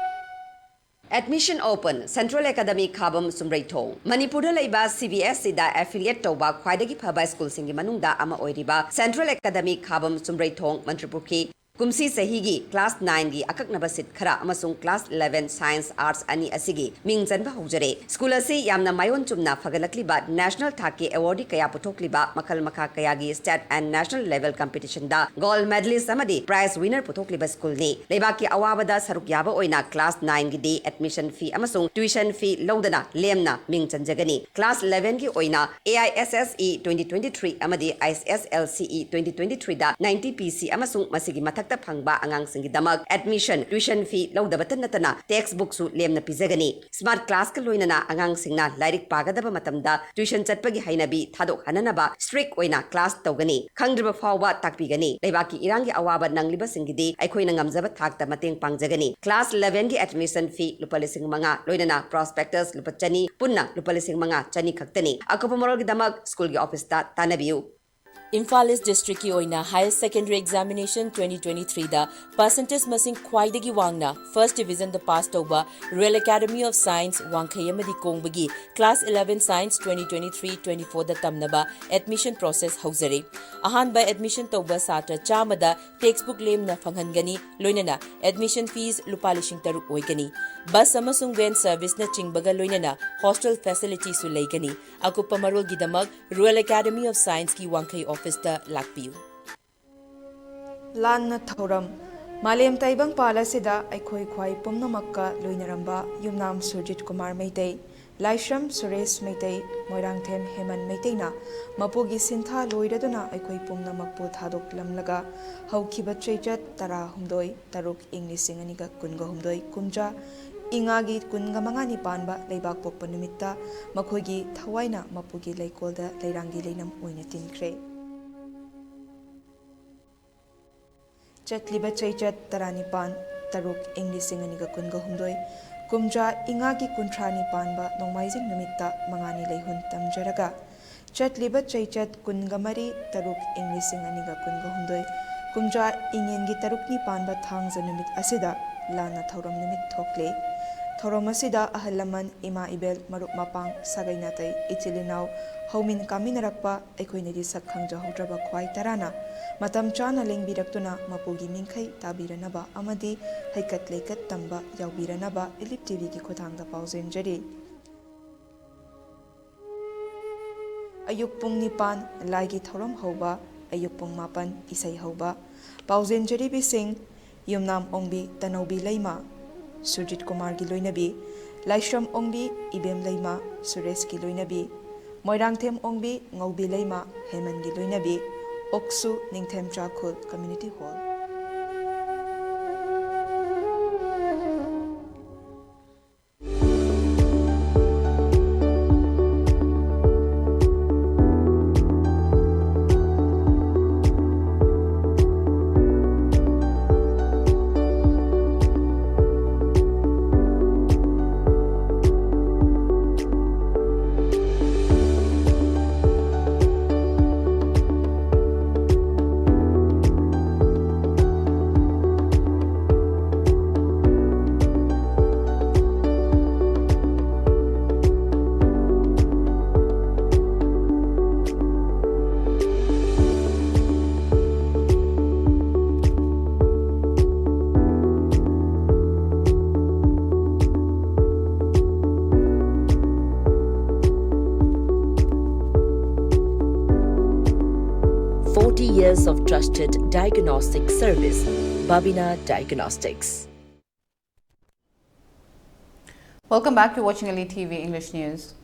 Admission open, Central Academy ꯈꯥꯕꯝ ꯆꯨꯝꯔꯩꯊꯣꯡ꯫ ꯃꯅꯤꯄꯨꯔꯗ ꯂꯩꯕ ꯁꯤ ꯕꯤ ꯑꯦꯁ ꯏꯗ affiliate ꯇꯧꯕ ꯈ꯭ꯋꯥꯏꯗꯒꯤ ꯐꯕ ꯁ꯭ꯀꯨꯜꯁꯤꯡꯒꯤ ꯃꯅꯨꯡꯗ ꯑꯃ ꯑꯣꯏꯔꯤꯕ Central Academy ꯈꯥꯕꯝ ꯆꯨꯝꯔꯩꯊꯣꯡ, ꯃꯟꯇ꯭ꯔꯤꯄꯨꯈ꯭ꯔꯤ, ꯀꯨꯝꯁꯤ ꯆꯍꯤꯒꯤ class nineꯒꯤ ꯑꯀꯛꯅꯕ seat ꯈꯔ ꯑꯃꯁꯨꯡ class eleven science, arts ꯑꯅꯤ ꯑꯁꯤꯒꯤ ꯃꯤꯡ ꯆꯟꯕ ꯍꯧꯖꯔꯦ꯫ ꯁ꯭ꯀꯨꯜ ꯑꯁꯤ ꯌꯥꯝꯅ ꯃꯥꯏꯑꯣꯟ ꯆꯨꯝꯅ ꯐꯒꯠꯂꯛꯂꯤꯕ, national ꯊꯥꯛꯀꯤ awardꯗꯤ ꯀꯌꯥ ꯄꯨꯊꯣꯛꯂꯤꯕ, ꯃꯈꯜ ꯃꯈꯥ ꯀꯌꯥꯒꯤ state and national level competitionꯗ gold medalist ꯑꯃꯗꯤ prize winner ꯄꯨꯊꯣꯛꯂꯤꯕ ꯁ꯭ꯀꯨꯜꯅꯤ꯫ ꯂꯩꯕꯥꯛꯀꯤ ꯑꯋꯥꯕꯗ ꯁꯔꯨꯛ ꯌꯥꯕ ꯑꯣꯏꯅ class nineꯒꯤꯗꯤ admission fee ꯑꯃꯁꯨꯡ tuition fee ꯂꯧꯗꯅ ꯂꯦꯝꯅ ꯃꯤꯡ ꯆꯟꯖꯒꯅꯤ꯫ Class elevenꯒꯤ ꯑꯣꯏꯅ A I S S E twenty twenty-three ꯑꯃꯗꯤ I S S L C E twenty twenty-threeꯗ ninety P C ꯑꯃꯁꯨꯡ ꯃꯁꯤꯒꯤ ꯃꯊꯛꯇ ꯐꯪꯕ ꯑꯉꯥꯡꯁꯤꯡꯒꯤꯗꯃꯛ admission, tuition fee ꯂꯧꯗꯕꯇ ꯅꯠꯇꯅ textbookꯁꯨ ꯂꯦꯝꯅ ꯄꯤꯖꯒꯅꯤ꯫ Smart classꯀ ꯂꯣꯏꯅꯅ ꯑꯉꯥꯡꯁꯤꯡꯅ ꯂꯥꯏꯔꯤꯛ ꯄꯥꯒꯗꯕ ꯃꯇꯝꯗ tuition ꯆꯠꯄꯒꯤ ꯍꯩꯅꯕꯤ ꯊꯥꯗꯣꯛꯍꯟꯅꯅꯕ strict ꯑꯣꯏꯅ class ꯇꯧꯒꯅꯤ꯫ ꯈꯪꯗ꯭ꯔꯤꯕ ꯐꯥꯎꯕ ꯇꯥꯛꯄꯤꯒꯅꯤ꯫ ꯂꯩꯕꯥꯛꯀꯤ ꯏꯔꯥꯡꯒꯤ ꯑꯋꯥꯕ ꯅꯪꯂꯤꯕꯁꯤꯡꯒꯤꯗꯤ ꯑꯩꯈꯣꯏꯅ ꯉꯝꯖꯕ ꯊꯥꯛꯇ ꯃꯇꯦꯡ ꯄꯥꯡꯖꯒꯅꯤ꯫ Class elevenꯒꯤ admission fee ꯂꯨꯄꯥ ꯂꯤꯁꯤꯡ ꯃꯉꯥ, ꯂꯣꯏꯅꯅ prospectus ꯂꯨꯄꯥ ꯆꯅꯤ, ꯄꯨꯟꯅ ꯂꯨꯄꯥ ꯂꯤꯁꯤꯡ ꯃꯉꯥ ꯆꯅꯤ ꯈꯛꯇꯅꯤ꯫ ꯑꯀꯨꯞꯄ ꯃꯔꯣꯜꯒꯤꯗꯃꯛ ꯁ꯭ꯀꯨꯜꯒꯤ ꯑꯣꯐꯤꯁꯇ ꯇꯥꯟꯅꯕꯤꯌꯨ꯫ ꯏꯝꯐꯥꯜ ꯏꯁ ꯗꯤꯁꯇ꯭ꯔꯤꯛꯀꯤ ꯑꯣꯏꯅ higher secondary examination twenty twenty-threeꯗ percentage ꯃꯁꯤꯡ ꯈ꯭ꯋꯥꯏꯗꯒꯤ ꯋꯥꯡꯅ first divisionꯗ pass ꯇꯧꯕ Royal Academy of Science ꯋꯥꯡꯈꯩ ꯑꯃꯗꯤ ꯀꯣꯡꯕꯒꯤ class eleven science twenty twenty-three twenty-fourꯗ ꯇꯝꯅꯕ admission process ꯍꯧꯖꯔꯦ꯫ ꯑꯍꯥꯟꯕ admission ꯇꯧꯕ ꯁꯥꯇ꯭ꯔ ꯆꯥꯝꯃꯗ textbook ꯂꯦꯝꯅ ꯐꯪꯍꯟꯒꯅꯤ, ꯂꯣꯏꯅꯅ admission fees ꯂꯨꯄꯥ ꯂꯤꯁꯤꯡ ꯇꯔꯨꯛ ꯑꯣꯏꯒꯅꯤ꯫ Bus ꯑꯃꯁꯨꯡ van serviceꯅꯆꯤꯡꯕꯒ ꯂꯣꯏꯅꯅ hostel facilityꯁꯨ ꯂꯩꯒꯅꯤ꯫ ꯑꯀꯨꯞꯄ ꯃꯔꯣꯜꯒꯤꯗꯃꯛ Royal Academy of Scienceꯀꯤ ꯋꯥꯡꯈꯩ ꯑꯣꯐꯤꯁꯇ ꯂꯥꯛꯄꯤꯌꯨ꯫ ꯂꯥꯟꯅ ꯊꯧꯔꯝ꯫ ꯃꯥꯂꯦꯝ ꯇꯥꯏꯕꯪꯄꯥꯜ ꯑꯁꯤꯗ ꯑꯩꯈꯣꯏ ꯈ꯭ꯋꯥꯏ ꯄꯨꯝꯅꯃꯛꯀ ꯂꯣꯏꯅꯔꯝꯕ ꯌꯨꯝꯅꯥꯝ ꯁꯨꯔꯖꯤꯠ ꯀꯨꯃꯥꯔ ꯃꯩꯇꯩ, ꯂꯥꯏꯁ꯭ꯔꯝ ꯁꯨꯔꯦꯁ ꯃꯩꯇꯩ, ꯃꯣꯏꯔꯥꯡꯊꯦꯝ ꯍꯦꯃꯟ ꯃꯩꯇꯩꯅ ꯃꯄꯨꯒꯤ ꯁꯤꯟꯊꯥ ꯂꯣꯏꯔꯗꯨꯅ ꯑꯩꯈꯣꯏ ꯄꯨꯝꯅꯃꯛꯄꯨ ꯊꯥꯗꯣꯛꯂꯝꯂꯒ ꯍꯧꯈꯤꯕ ꯆꯩꯆꯠ ꯇꯔꯥꯍꯨꯝꯗꯣꯏ ꯇꯔꯨꯛ ꯏꯪ ꯂꯤꯁꯤꯡ ꯑꯅꯤꯒ ꯀꯨꯟꯒ ꯍꯨꯝꯗꯣꯏ ꯀꯨꯝꯖꯥ ꯏꯉꯥꯒꯤ ꯀꯨꯟꯒ ꯃꯉꯥꯅꯤ ꯄꯥꯟꯕ ꯂꯩꯕꯥꯛ ꯄꯣꯛꯄ ꯅꯨꯃꯤꯠꯇ ꯃꯈꯣꯏꯒꯤ ꯊꯋꯥꯏꯅ ꯃꯄꯨꯒꯤ ꯂꯩꯀꯣꯜꯗ ꯂꯩꯔꯥꯡꯒꯤ ꯂꯩꯅꯝ ꯑꯣꯏꯅ ꯇꯤꯟꯈ꯭ꯔꯦ꯫ ꯆꯠꯂꯤꯕ ꯆꯩꯆꯠ ꯇꯔꯥꯅꯤꯄꯥꯟ ꯇꯔꯨꯛ ꯏꯪ ꯂꯤꯁꯤꯡ ꯑꯅꯤꯒ ꯀꯨꯟꯒ ꯍꯨꯝꯗꯣꯏ ꯀꯨꯝꯖꯥ ꯏꯉꯥꯒꯤ ꯀꯨꯟꯊ꯭ꯔꯥꯅꯤ ꯄꯥꯟꯕ ꯅꯣꯡꯃꯥꯏꯖꯤꯡ ꯅꯨꯃꯤꯠꯇ ꯃꯉꯥꯅꯤ ꯂꯩꯍꯨꯟ ꯇꯝꯖꯔꯒ, ꯆꯠꯂꯤꯕ ꯆꯩꯆꯠ ꯀꯨꯟꯒ ꯃꯔꯤ ꯇꯔꯨꯛ ꯏꯪ ꯂꯤꯁꯤꯡ ꯑꯅꯤꯒ ꯀꯨꯟꯒ ꯍꯨꯝꯗꯣꯏ ꯀꯨꯝꯖꯥ ꯏꯉꯦꯟꯒꯤ ꯇꯔꯨꯛꯅꯤ ꯄꯥꯟꯕ ꯊꯥꯡꯖ ꯅꯨꯃꯤꯠ ꯑꯁꯤꯗ ꯂꯥꯟꯅ ꯊꯧꯔꯝ ꯅꯨꯃꯤꯠ ꯊꯣꯛꯂꯦ꯫ ꯊꯧꯔꯝ ꯑꯁꯤꯗ ꯑꯍꯜ ꯂꯃꯟ, ꯏꯃꯥ ꯏꯕꯦꯜ, ꯃꯔꯨꯞ ꯃꯄꯥꯡ, ꯁꯥꯒꯩ ꯅꯥꯇꯩ, ꯏꯆꯤꯜ ꯏꯅꯥꯎ, ꯍꯧꯃꯤꯟ ꯀꯥꯃꯤꯟꯅꯔꯛꯄ ꯑꯩꯈꯣꯏꯅꯗꯤ ꯁꯛ ꯈꯪꯖꯍꯧꯗ꯭ꯔꯕ ꯈ꯭ꯋꯥꯏ ꯇꯔꯥꯅ ꯃꯇꯝ ꯆꯥꯅ ꯂꯦꯡꯕꯤꯔꯛꯇꯨꯅ ꯃꯄꯨꯒꯤ ꯃꯤꯡꯈꯩ ꯇꯥꯕꯤꯔꯅꯕ ꯑꯃꯗꯤ ꯍꯩꯀꯠ ꯂꯩꯀꯠ ꯇꯝꯕ ꯌꯥꯎꯕꯤꯔꯅꯕ ꯏꯂꯤꯞ ꯇꯤꯚꯤꯒꯤ ꯈꯨꯠꯊꯥꯡꯗ ꯄꯥꯎꯖꯦꯟꯖꯔꯤ꯫ ꯑꯌꯨꯛ ꯄꯨꯡ ꯅꯤꯄꯥꯟ, ꯂꯥꯏꯒꯤ ꯊꯧꯔꯝ ꯍꯧꯕ꯫ ꯑꯌꯨꯛ ꯄꯨꯡ ꯃꯥꯄꯟ, ꯏꯁꯩ ꯍꯧꯕ꯫ ꯄꯥꯎꯖꯦꯟꯖꯔꯤꯕꯤꯁꯤꯡ: ꯌꯨꯝꯅꯥꯝ ꯑꯣꯡꯕꯤ ꯇꯅꯧꯕꯤ ꯂꯩꯃ, ꯁꯨꯔꯖꯤꯠ ꯀꯨꯃꯥꯔꯒꯤ ꯂꯣꯏꯅꯕꯤ, ꯂꯥꯏꯁ꯭ꯔꯝ ꯑꯣꯡꯕꯤ ꯏꯕꯦꯝ ꯂꯩꯃ, ꯁꯨꯔꯦꯁꯀꯤ ꯂꯣꯏꯅꯕꯤ, ꯃꯣꯏꯔꯥꯡꯊꯦꯝ ꯑꯣꯡꯕꯤ ꯉꯧꯕꯤ ꯂꯩꯃ, ꯍꯦꯃꯟꯒꯤ ꯂꯣꯏꯅꯕꯤ, ꯑꯣꯛꯁꯨ Ningthem Chakhul community hall. Forty years of trusted diagnostic service, Babina Diagnostics. Welcome back. You're watching Elite T V English News.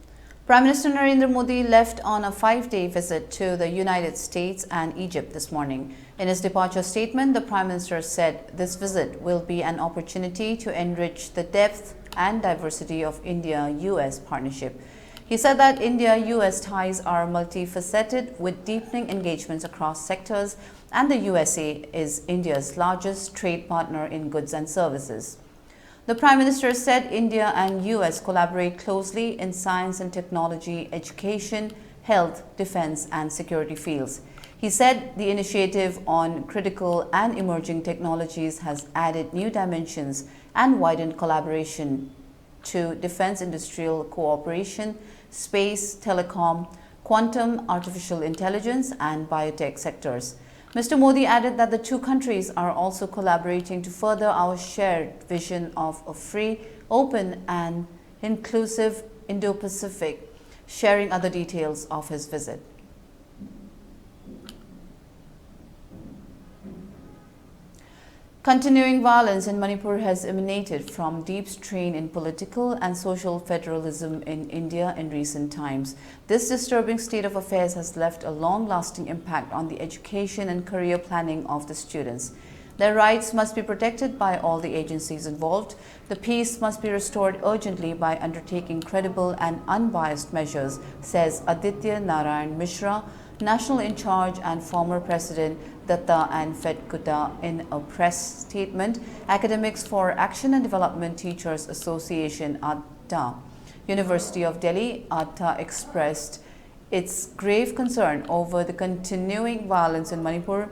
Prime Minister Narendra Modi left on a five-day visit to the United States and Egypt this morning. In his departure statement, the Prime Minister said this visit will be an opportunity to enrich the depth and diversity of India-U S partnership. He said that India-U S ties are multifaceted, with deepening engagements across sectors, and the U S A is India's largest trade partner in goods and services. The Prime Minister said India and U S collaborate closely in science and technology, education, health, defense, and security fields. He said the initiative on critical and emerging technologies has added new dimensions and widened collaboration to defense industrial cooperation, space, telecom, quantum, artificial intelligence, and biotech sectors. Mister Modi added that the two countries are also collaborating to further our shared vision of a free, open, and inclusive Indo-Pacific, sharing other details of his visit. Continuing violence in Manipur has emanated from deep strain in political and social federalism in India in recent times. This disturbing state of affairs has left a long-lasting impact on the education and career planning of the students. Their rights must be protected by all the agencies involved. The peace must be restored urgently by undertaking credible and unbiased measures, says Aditya Narayan Mishra, national in charge and former president Datta and Fed Kutta, in a press statement. Academics for Action and Development Teachers Association, ADTA, University of Delhi, ADTA, expressed its grave concern over the continuing violence in Manipur,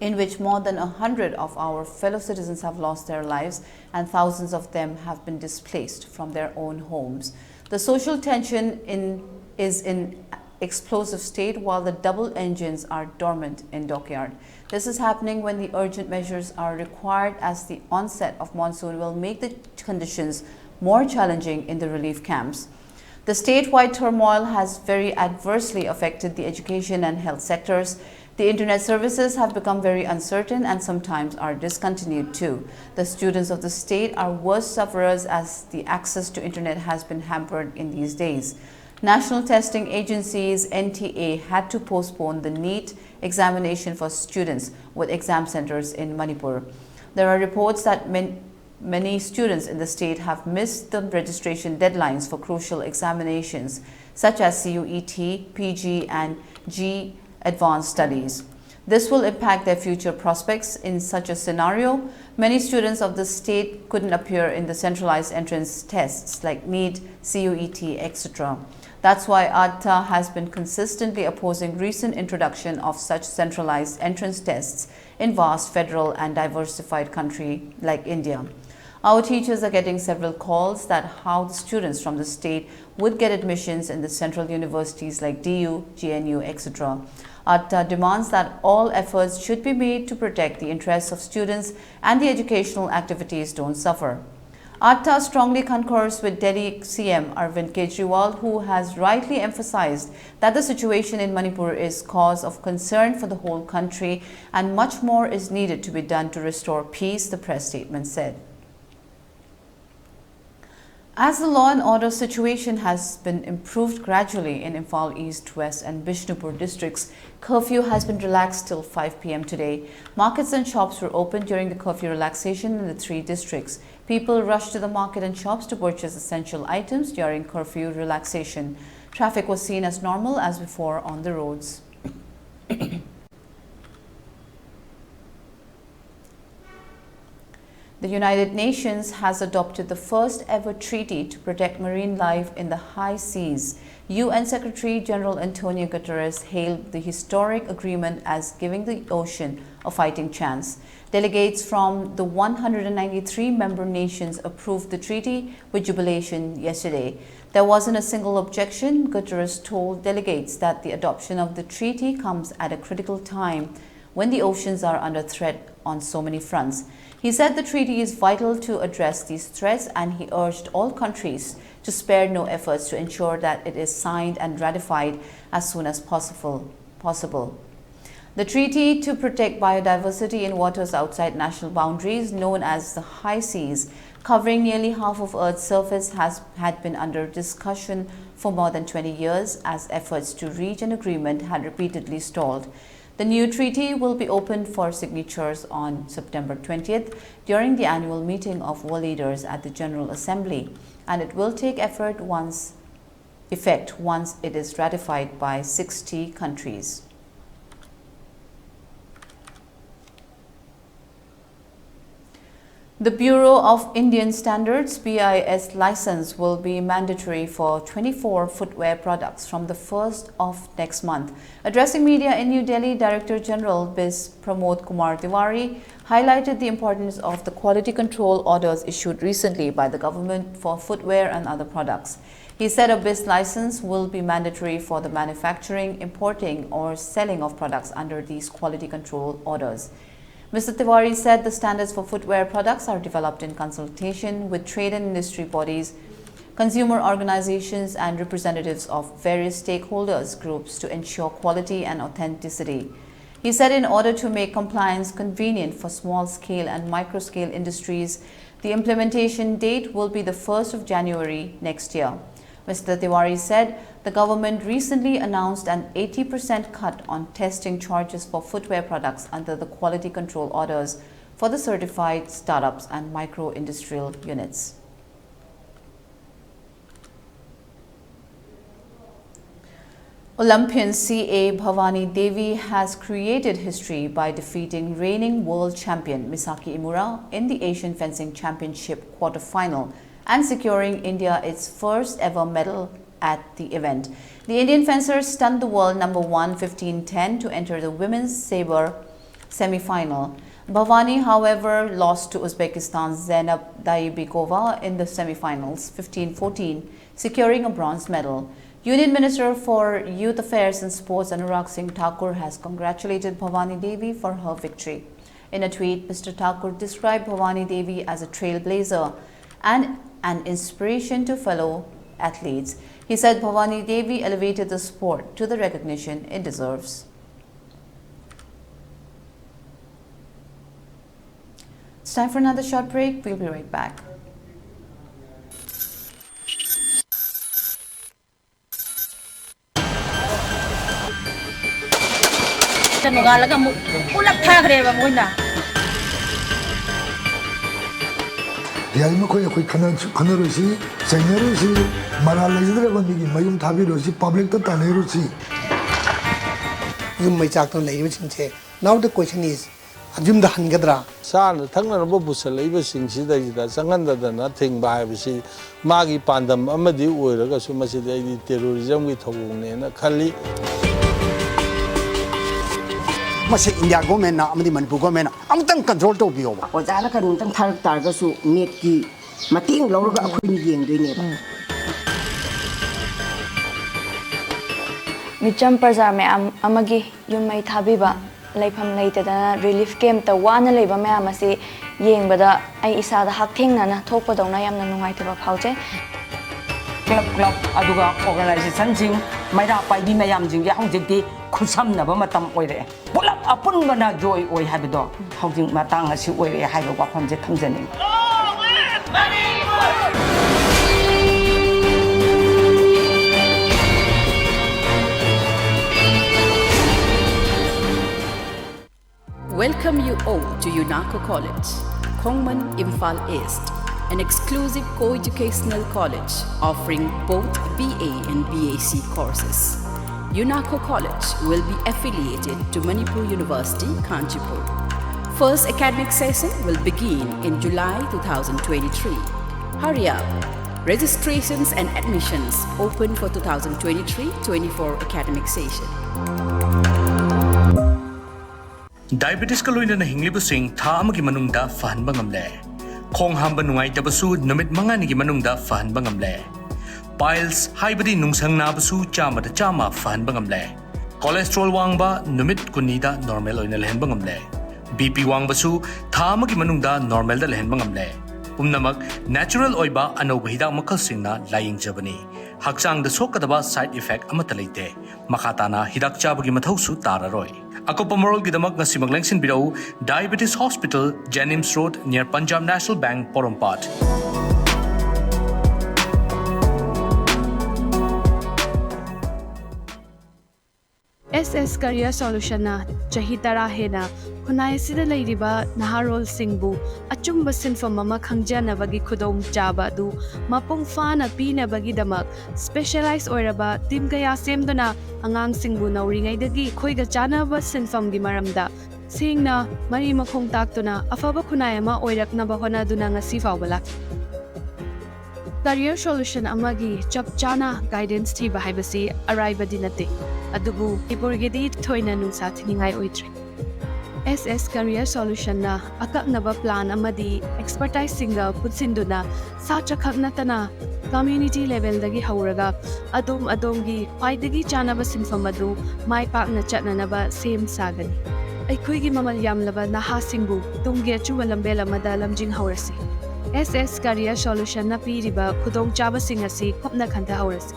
in which more than a hundred of our fellow citizens have lost their lives and thousands of them have been displaced from their own homes. The social tension in, is in explosive state, while the double engines are dormant in dockyard. This is happening when the urgent measures are required, as the onset of monsoon will make the conditions more challenging in the relief camps. The statewide turmoil has very adversely affected the education and health sectors. The internet services have become very uncertain and sometimes are discontinued too. The students of the state are worst sufferers as the access to internet has been hampered in these days. National testing agencies, N T A, had to postpone the NEET examination for students with exam centers in Manipur. There are reports that men- many students in the state have missed the registration deadlines for crucial examinations such as C U E T, P G, and JEE Advanced Studies. This will impact their future prospects. In such a scenario, many students of the state couldn't appear in the centralized entrance tests like NEET, C U E T, et cetera. That's why ADTA has been consistently opposing recent introduction of such centralized entrance tests in vast federal and diversified country like India. Our teachers are getting several calls that how the students from the state would get admissions in the central universities like D U, G N U, et cetera. ADTA demands that all efforts should be made to protect the interests of students and the educational activities don't suffer. ADTA strongly concurs with Delhi C M Arvind Kejriwal, who has rightly emphasized that the situation in Manipur is cause of concern for the whole country and much more is needed to be done to restore peace, the press statement said. As the law and order situation has been improved gradually in Imphal East, West, and Bishnupur districts, curfew has been relaxed till five p m today. Markets and shops were open during the curfew relaxation in the three districts. People rushed to the market and shops to purchase essential items during curfew relaxation. Traffic was seen as normal as before on the roads. The United Nations has adopted the first ever treaty to protect marine life in the high seas. U N Secretary General Antonio Guterres hailed the historic agreement as giving the ocean a fighting chance. Delegates from the one hundred ninety-three member nations approved the treaty with jubilation yesterday. There wasn't a single objection. Guterres told delegates that the adoption of the treaty comes at a critical time when the oceans are under threat on so many fronts. He said the treaty is vital to address these threats, and he urged all countries to spare no efforts to ensure that it is signed and ratified as soon as possible. possible. The treaty to protect biodiversity in waters outside national boundaries, known as the High Seas, covering nearly half of Earth's surface, has had been under discussion for more than twenty years, as efforts to reach an agreement had repeatedly stalled. The new treaty will be opened for signatures on September twentieth during the annual meeting of world leaders at the General Assembly, and it will take effort once, effect once it is ratified by sixty countries. The Bureau of Indian Standards, B I S, license will be mandatory for twenty-four footwear products from the first of next month. Addressing media in New Delhi, Director General BIS Pramod Kumar Tiwari highlighted the importance of the quality control orders issued recently by the government for footwear and other products. He said a BIS license will be mandatory for the manufacturing, importing, or selling of products under these quality control orders. Mister Tiwari said the standards for footwear products are developed in consultation with trade and industry bodies, consumer organizations, and representatives of various stakeholders groups to ensure quality and authenticity. He said in order to make compliance convenient for small scale and micro scale industries, the implementation date will be the first of January next year. Mister Tiwari said the government recently announced an eighty percent cut on testing charges for footwear products under the quality control orders for the certified startups and micro industrial units. Olympian C A Bhavani Devi has created history by defeating reigning world champion Misaki Imura in the Asian Fencing Championship quarter-final and securing India its first ever medal at the event. The Indian fencer stunned the world number one fifteen ten to enter the women's sabre semi-final. Bhavani, however, lost to Uzbekistan's Zainab Daibikova in the semi-finals, fifteen fourteen, securing a bronze medal. Union Minister for Youth Affairs and Sports Anurag Singh Thakur has congratulated Bhavani Devi for her victory. In a tweet, Mister Thakur described Bhavani Devi as a trailblazer and an inspiration to fellow athletes. He said Bhavani Devi elevated the sport to the recognition it deserves. It's time for another short break. We'll be right back. ꯅꯣꯡꯉꯥꯜꯂꯒ ꯑꯃꯨꯛ ꯄꯨꯂꯞ ꯊꯥꯈ꯭ꯔꯦꯕ ꯃꯣꯏꯅ꯫ ꯌꯥꯔꯤꯃꯈꯩ ꯑꯩꯈꯣꯏ ꯈꯟꯅꯔꯣꯏꯁꯤ, ꯆꯩꯅꯔꯣꯏꯁꯤ, ꯃꯔꯥꯜ ꯂꯩꯖꯗ꯭ꯔꯕ ꯃꯤꯒꯤ ꯃꯌꯨꯝ ꯊꯥꯕꯤꯔꯣꯏꯁꯤ, ꯄꯕ꯭ꯂꯤꯛꯇ ꯇꯥꯟꯅꯔꯣꯏꯁꯤ꯫ ꯌꯨꯝ ꯃꯩ ꯆꯥꯛꯇꯨꯅ ꯂꯩꯔꯤꯕꯁꯤꯡꯁꯦ, now the question is, ꯌꯨꯝꯗ ꯍꯟꯒꯗ꯭ꯔꯥ? ꯆꯥꯅ ꯊꯛꯅꯅꯕ ꯄꯨꯁꯜꯂꯛꯏꯕꯁꯤꯡꯁꯤꯗꯩꯁꯤꯗ ꯆꯪꯍꯟꯗꯗꯅ ꯊꯤꯡꯕ ꯍꯥꯏꯕꯁꯤ ꯃꯥꯒꯤ ꯄꯥꯟꯗꯝ ꯑꯃꯗꯤ ꯑꯣꯏꯔꯒꯁꯨ ꯃꯁꯤꯗꯤ ꯑꯩꯗꯤ ꯇꯦꯔꯣꯔꯤꯖꯝꯒꯤ ꯊꯧꯑꯣꯡꯅꯦꯅ ꯈꯜꯂꯤ꯫ ꯃꯁꯤ ꯏꯟꯗꯤꯌꯥ ꯒꯣꯔꯃꯦꯟꯅ ꯑꯃꯗꯤ ꯃꯅꯤꯄꯨꯔ ꯒꯣꯔꯃꯦꯟꯅ ꯑꯃꯨꯛꯇꯪ ꯀꯟꯇ꯭ꯔꯣꯜ ꯇꯧꯕꯤꯌꯣꯕ꯫ ꯑꯣꯖꯥꯅ ꯀꯩꯅꯣꯝꯇꯪ ꯊꯥꯔꯛ ꯇꯥꯔꯒꯁꯨ ꯃꯦꯠꯀꯤ ꯃꯇꯦꯡ ꯂꯧꯔꯒ ꯑꯩꯈꯣꯏꯅ ꯌꯦꯡꯗꯣꯏꯅꯦꯕ꯫ ꯃꯤꯆꯝ ꯄ꯭ꯔꯖꯥ ꯃꯌꯥꯝ ꯑꯃꯒꯤ ꯌꯨꯝ ꯃꯩ ꯊꯥꯕꯤꯕ, ꯂꯩꯐꯝ ꯂꯩꯇꯗꯅ ꯔꯤꯂꯤꯐ ꯀꯦꯝꯞꯇ ꯋꯥꯅ ꯂꯩꯕ ꯃꯌꯥꯝ ꯑꯁꯤ ꯌꯦꯡꯕꯗ ꯑꯩ ꯏꯁꯥꯗ ꯍꯛꯊꯦꯡꯅꯅ ꯊꯣꯛꯄꯗꯧꯅ ꯌꯥꯝꯅ ꯅꯨꯡꯉꯥꯏꯇꯕ ꯐꯥꯎꯖꯩ꯫ ꯀ꯭ꯂꯕ ꯀ꯭ꯂꯕ ꯑꯗꯨꯒ ꯑꯣꯔꯒꯅꯥꯏꯖꯦꯁꯟꯁꯤꯡ, ꯃꯩꯔꯥ ꯄꯥꯏꯕꯤ ꯃꯌꯥꯝꯁꯤꯡꯁꯦ ꯍꯧꯖꯤꯛꯇꯤ ꯈꯨꯠꯁꯝꯅꯕ ꯃꯇꯝ ꯑꯣꯏꯔꯛꯑꯦ꯫ ꯄꯨꯂꯞ ꯑꯄꯨꯟꯕꯅ ꯖꯣꯏ ꯑꯣꯏ ꯍꯥꯏꯕꯗꯣ ꯍꯧꯖꯤꯛ ꯃꯇꯥꯡ ꯑꯁꯤ ꯑꯣꯏꯔꯛꯑꯦ ꯍꯥꯏꯕ ꯋꯥꯐꯝꯁꯦ ꯊꯝꯖꯅꯤꯡꯏ꯫ Welcome you all to UNACO College, Khongman, Imphal East, an exclusive co-educational college offering both B A and B A C courses. UNACO College will be affiliated to Manipur University, Kanchipur. First academic session will begin in July two thousand twenty-three. Hurry up! Registrations and admissions open for two thousand twenty-three twenty-four academic session. ꯗꯥꯏꯕꯦꯇꯤꯁꯀ ꯂꯣꯏꯅꯅ ꯍꯤꯡꯂꯤꯕꯁꯤꯡ ꯊꯥ ꯑꯃꯒꯤ ꯃꯅꯨꯡꯗ ꯐꯍꯟꯕ ꯉꯝꯂꯦ꯫ ꯈꯣꯡ ꯍꯥꯝꯕ ꯅꯨꯡꯉꯥꯏꯇꯕꯁꯨ ꯅꯨꯃꯤꯠ ꯃꯉꯥꯅꯤꯒꯤ ꯃꯅꯨꯡꯗ ꯐꯍꯟꯕ ꯉꯝꯂꯦ꯫ Piles ꯍꯥꯏꯕꯗꯤ ꯅꯨꯡꯁꯪ ꯅꯥꯕꯁꯨ ꯆꯥꯝꯃꯗ ꯆꯥꯝꯃ ꯐꯍꯟꯕ ꯉꯝꯂꯦ꯫ Cholesterol ꯋꯥꯡꯕ ꯅꯨꯃꯤꯠ ꯀꯨꯟꯅꯤꯗ normal ꯑꯣꯏꯅ ꯂꯩꯍꯟꯕ ꯉꯝꯂꯦ꯫ BP ꯋꯥꯡꯕꯁꯨ ꯊꯥ ꯑꯃꯒꯤ ꯃꯅꯨꯡꯗ normalꯗ ꯂꯩꯍꯟꯕ ꯉꯝꯂꯦ꯫ ꯄꯨꯝꯅꯃꯛ natural ꯑꯣꯏꯕ ꯑꯅꯧꯕ ꯍꯤꯗꯥꯛ ꯃꯈꯜꯁꯤꯡꯅ ꯂꯥꯌꯦꯡꯖꯕꯅꯤ꯫ ꯍꯛꯆꯥꯡꯗ ꯁꯣꯛꯀꯗꯕ side effect ꯑꯃꯠꯇ ꯂꯩꯇꯦ꯫ ꯃꯈꯥ ꯇꯥꯅ ꯍꯤꯗꯥꯛ ꯆꯥꯕꯒꯤ ꯃꯊꯧꯁꯨ ꯇꯥꯔꯔꯣꯏ꯫ ꯑꯀꯨꯞꯄ ꯃꯔꯣꯜꯒꯤꯗꯃꯛ ꯉꯁꯤꯃꯛ ꯂꯦꯡꯁꯤꯟꯕꯤꯔꯛꯎ, Diabetes Hospital, JNIMS Road, near Punjab National Bank, ꯄꯣꯔꯣꯝꯄꯥꯠ꯫ S S Career Solutionꯅ ꯆꯍꯤ ꯇꯔꯥ ꯍꯦꯟꯅ ꯈꯨꯟꯅꯥꯏ ꯑꯁꯤꯗ ꯂꯩꯔꯤꯕ ꯅꯍꯥꯔꯣꯜꯁꯤꯡꯕꯨ ꯑꯆꯨꯝꯕ ꯁꯤꯟꯐꯝ ꯑꯃ ꯈꯪꯖꯅꯕꯒꯤ ꯈꯨꯗꯣꯡꯆꯥꯕ ꯑꯗꯨ ꯃꯄꯨꯡ ꯐꯥꯅ ꯄꯤꯅꯕꯒꯤꯗꯃꯛ specialize ꯑꯣꯏꯔꯕ team ꯀꯌꯥ ꯁꯦꯝꯗꯨꯅ ꯑꯉꯥꯡꯁꯤꯡꯕꯨ ꯅꯧꯔꯤꯉꯩꯗꯒꯤ ꯑꯩꯈꯣꯏꯒ ꯆꯥꯟꯅꯕ ꯁꯤꯟꯐꯝꯒꯤ ꯃꯔꯝꯗ ꯁꯦꯡꯅ ꯃꯔꯤ ꯃꯈꯣꯡ ꯇꯥꯛꯇꯨꯅ ꯑꯐꯕ ꯈꯨꯟꯅꯥꯏ ꯑꯃ ꯑꯣꯏꯔꯛꯅꯕ ꯍꯣꯠꯅꯗꯨꯅ ꯉꯁꯤ ꯐꯥꯎꯕ ꯂꯥꯛꯂꯤ꯫ Career Solution ꯑꯃꯒꯤ ꯆꯞ ꯆꯥꯅ guidance ꯊꯤꯕ ꯍꯥꯏꯕꯁꯤ ꯑꯔꯥꯏꯕꯗꯤ ꯅꯠꯇꯦ, ꯑꯗꯨꯕꯨ ꯃꯅꯤꯄꯨꯔꯒꯤꯗꯤ ꯊꯣꯏꯅ ꯅꯨꯡꯁꯥ ꯊꯤꯅꯤꯡꯉꯥꯏ ꯑꯣꯏꯗ꯭ꯔꯦ꯫ S S Career Solutionꯅ ꯑꯀꯛꯅꯕ plan ꯑꯃꯗꯤ expertiseꯁꯤꯡꯒ ꯄꯨꯟꯁꯤꯟꯗꯨꯅ ꯁꯥꯇ꯭ꯔꯈꯛ ꯅꯠꯇꯅ community levelꯗꯒꯤ ꯍꯧꯔꯒ ꯑꯗꯣꯝ ꯑꯗꯣꯝꯒꯤ ꯈ꯭ꯋꯥꯏꯗꯒꯤ ꯆꯥꯅꯕ ꯁꯤꯟꯐꯝ ꯑꯗꯨ ꯃꯥꯏ ꯄꯥꯛꯅ ꯆꯠꯅꯅꯕ ꯁꯦꯝ ꯁꯥꯒꯅꯤ꯫ ꯑꯩꯈꯣꯏꯒꯤ ꯃꯃꯜ ꯌꯥꯝꯂꯕ ꯅꯍꯥꯁꯤꯡꯕꯨ ꯇꯨꯡꯒꯤ ꯑꯆꯨꯝꯕ ꯂꯝꯕꯦꯜ ꯑꯃꯗ ꯂꯝꯖꯤꯡꯍꯧꯔꯁꯤ꯫ S S Career Solutionꯅ ꯄꯤꯔꯤꯕ ꯈꯨꯗꯣꯡꯆꯥꯕꯁꯤꯡ ꯑꯁꯤ ꯀꯨꯞꯅ ꯈꯟꯊꯍꯧꯔꯁꯤ꯫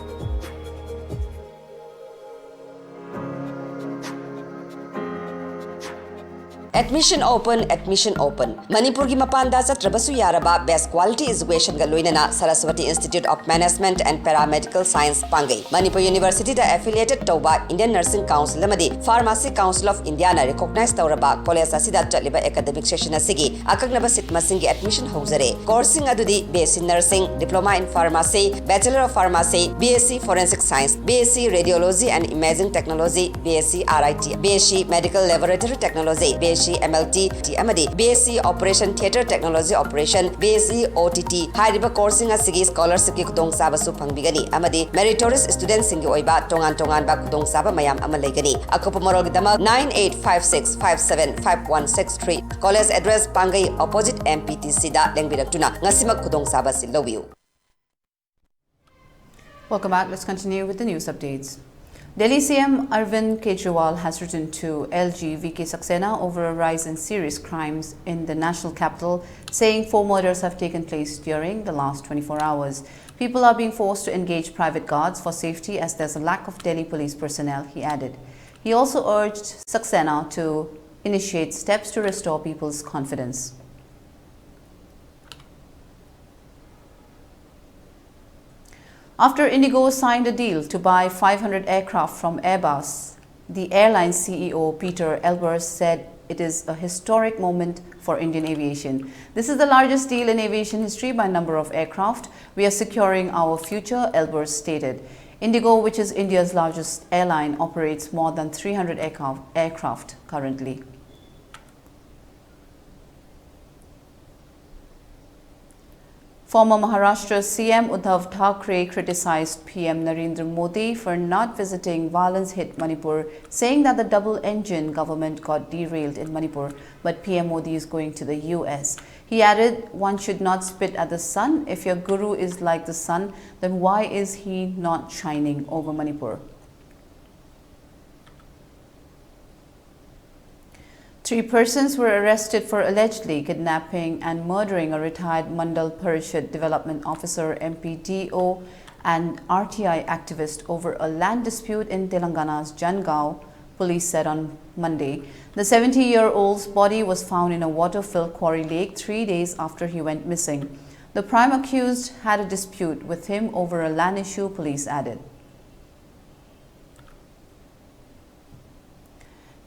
Admission open, admission open. ꯃꯅꯤꯄꯨꯔꯒꯤ ꯃꯄꯥꯟꯗ ꯆꯠꯇ꯭ꯔꯕꯁꯨ ꯌꯥꯔꯕ best quality educationꯒ ꯂꯣꯏꯅꯅ Saraswati Institute of Management and Paramedical Science ꯄꯥꯡꯒꯩ, Manipur Universityꯗ affiliated ꯇꯧꯕ Indian Nursing Council ꯑꯃꯗꯤ Pharmacy Council of Indiaꯅ recognize ꯇꯧꯔꯕ college ꯑꯁꯤꯗ ꯆꯠꯂꯤꯕ academic session ꯑꯁꯤꯒꯤ ꯑꯀꯛꯅꯕ seat ꯃꯁꯤꯡꯒꯤ admission ꯍꯧꯖꯔꯦ꯫ Courseꯁꯤꯡ ꯑꯗꯨꯗꯤ B S C Nursing, Diploma in Pharmacy, Bachelor of Pharmacy, B S C Forensic Science, B S C Radiology and Imaging Technology, B S C R I T, B S C Medical Laboratory Technology, B S C M L T ꯑꯃꯗꯤ B S C Operation Theatre Technology Operation, B S C O T T ꯍꯥꯏꯔꯤꯕ courseꯁꯤꯡ ꯑꯁꯤꯒꯤ scholarshipꯀꯤ ꯈꯨꯗꯣꯡꯆꯥꯕꯁꯨ ꯐꯪꯕꯤꯒꯅꯤ ꯑꯃꯗꯤ meritorious studentꯁꯤꯡꯒꯤ ꯑꯣꯏꯕ ꯇꯣꯉꯥꯟ ꯇꯣꯉꯥꯟꯕ ꯈꯨꯗꯣꯡꯆꯥꯕ ꯃꯌꯥꯝ ꯑꯃ ꯂꯩꯒꯅꯤ꯫ ꯑꯀꯨꯞꯄ ꯃꯔꯣꯜꯒꯤꯗꯃꯛ nine eight five six five seven five one six three꯫ College address ꯄꯥꯡꯒꯩ opposite M P T Cꯗ ꯂꯦꯡꯕꯤꯔꯛꯇꯨꯅ ꯉꯁꯤꯃꯛ ꯈꯨꯗꯣꯡꯆꯥꯕ ꯑꯁꯤ ꯂꯧꯕꯤꯌꯨ꯫ Welcome back. Let's continue with the news updates. Delhi C M Arvind Kejriwal has written to L G V K Saxena over a rise in serious crimes in the national capital, saying four murders have taken place during the last twenty-four hours. People are being forced to engage private guards for safety as there's a lack of Delhi police personnel, he added. He also urged Saxena to initiate steps to restore people's confidence. After IndiGo signed a deal to buy five hundred aircraft from Airbus, the airline C E O Peter Elbers said it is a historic moment for Indian aviation. "This is the largest deal in aviation history by number of aircraft. We are securing our future," Elbers stated. IndiGo, which is India's largest airline, operates more than three hundred aircraft, aircraft currently. Former Maharashtra C M Uddhav Thackeray criticized P M Narendra Modi for not visiting violence-hit Manipur, saying that the double-engine government got derailed in Manipur, but P M Modi is going to the U S. He added, "One should not spit at the sun. If your guru is like the sun, then why is he not shining over Manipur?" Three persons were arrested for allegedly kidnapping and murdering a retired Mandal Parishad Development Officer, M P D O, and R T I activist over a land dispute in Telangana's Jan Gaon, police said on Monday. The seventy-year-old's body was found in a water-filled quarry lake three days after he went missing. The prime accused had a dispute with him over a land issue, police added.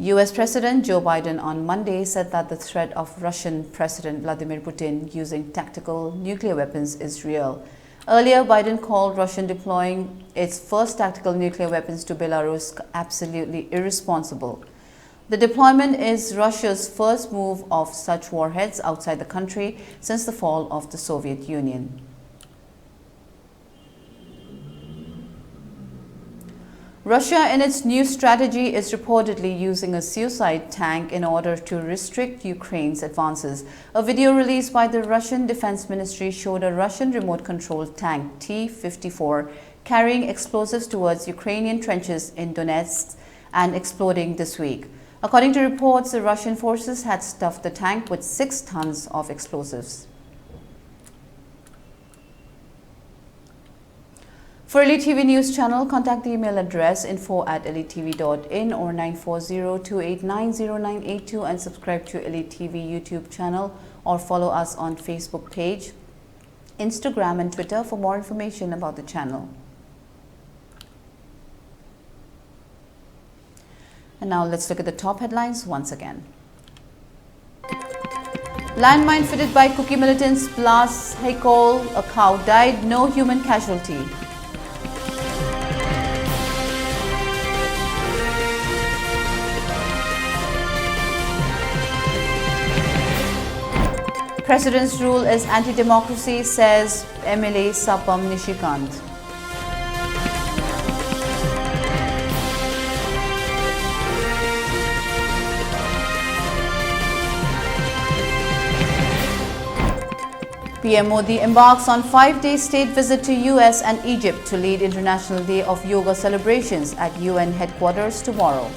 U S President Joe Biden on Monday said that the threat of Russian President Vladimir Putin using tactical nuclear weapons is real. Earlier, Biden called Russian deploying its first tactical nuclear weapons to Belarus absolutely irresponsible. The deployment is Russia's first move of such warheads outside the country since the fall of the Soviet Union. Russia, in its new strategy, is reportedly using a suicide tank in order to restrict Ukraine's advances. A video released by the Russian Defense Ministry showed a Russian remote-controlled tank T fifty-four carrying explosives towards Ukrainian trenches in Donetsk and exploding this week. According to reports, the Russian forces had stuffed the tank with six tons of explosives. For Elite T V News Channel, contact the email address info at elite T V dot in or nine four zero, two eight nine, zero nine eight two and subscribe to Elite T V YouTube channel or follow us on Facebook page, Instagram and Twitter for more information about the channel. And now let's look at the top headlines once again. Landmine fitted by Kuki militants blasts Hekol, a cow died, no human casualty. President's rule is anti-democracy, says M L A Sapam Nishikant. P M Modi embarks on five-day state visit to U S and Egypt to lead International Day of Yoga celebrations at U N headquarters tomorrow.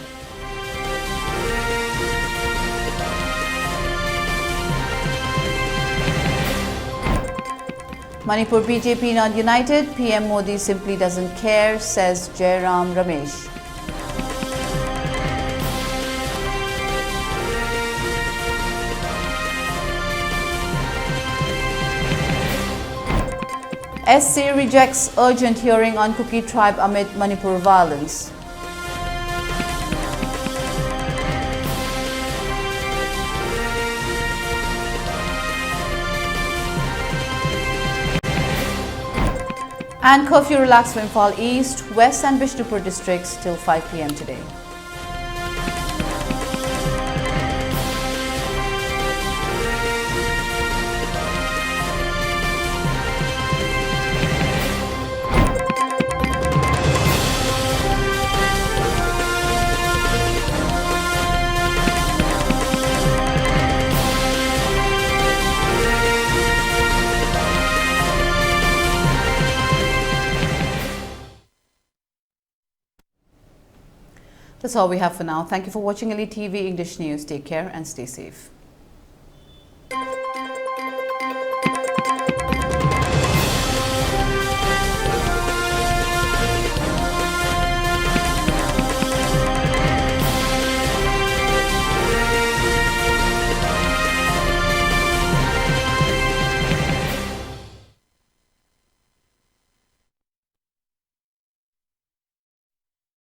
Manipur B J P not united, P M Modi simply doesn't care, says Jairam Ramesh. S C rejects urgent hearing on Kuki tribe amid Manipur violence. And curfew relaxed for Imphal East, West and Bishnupur districts till five p m today. That's all we have for now. Thank you for watching Elite T V English News. Take care and stay safe.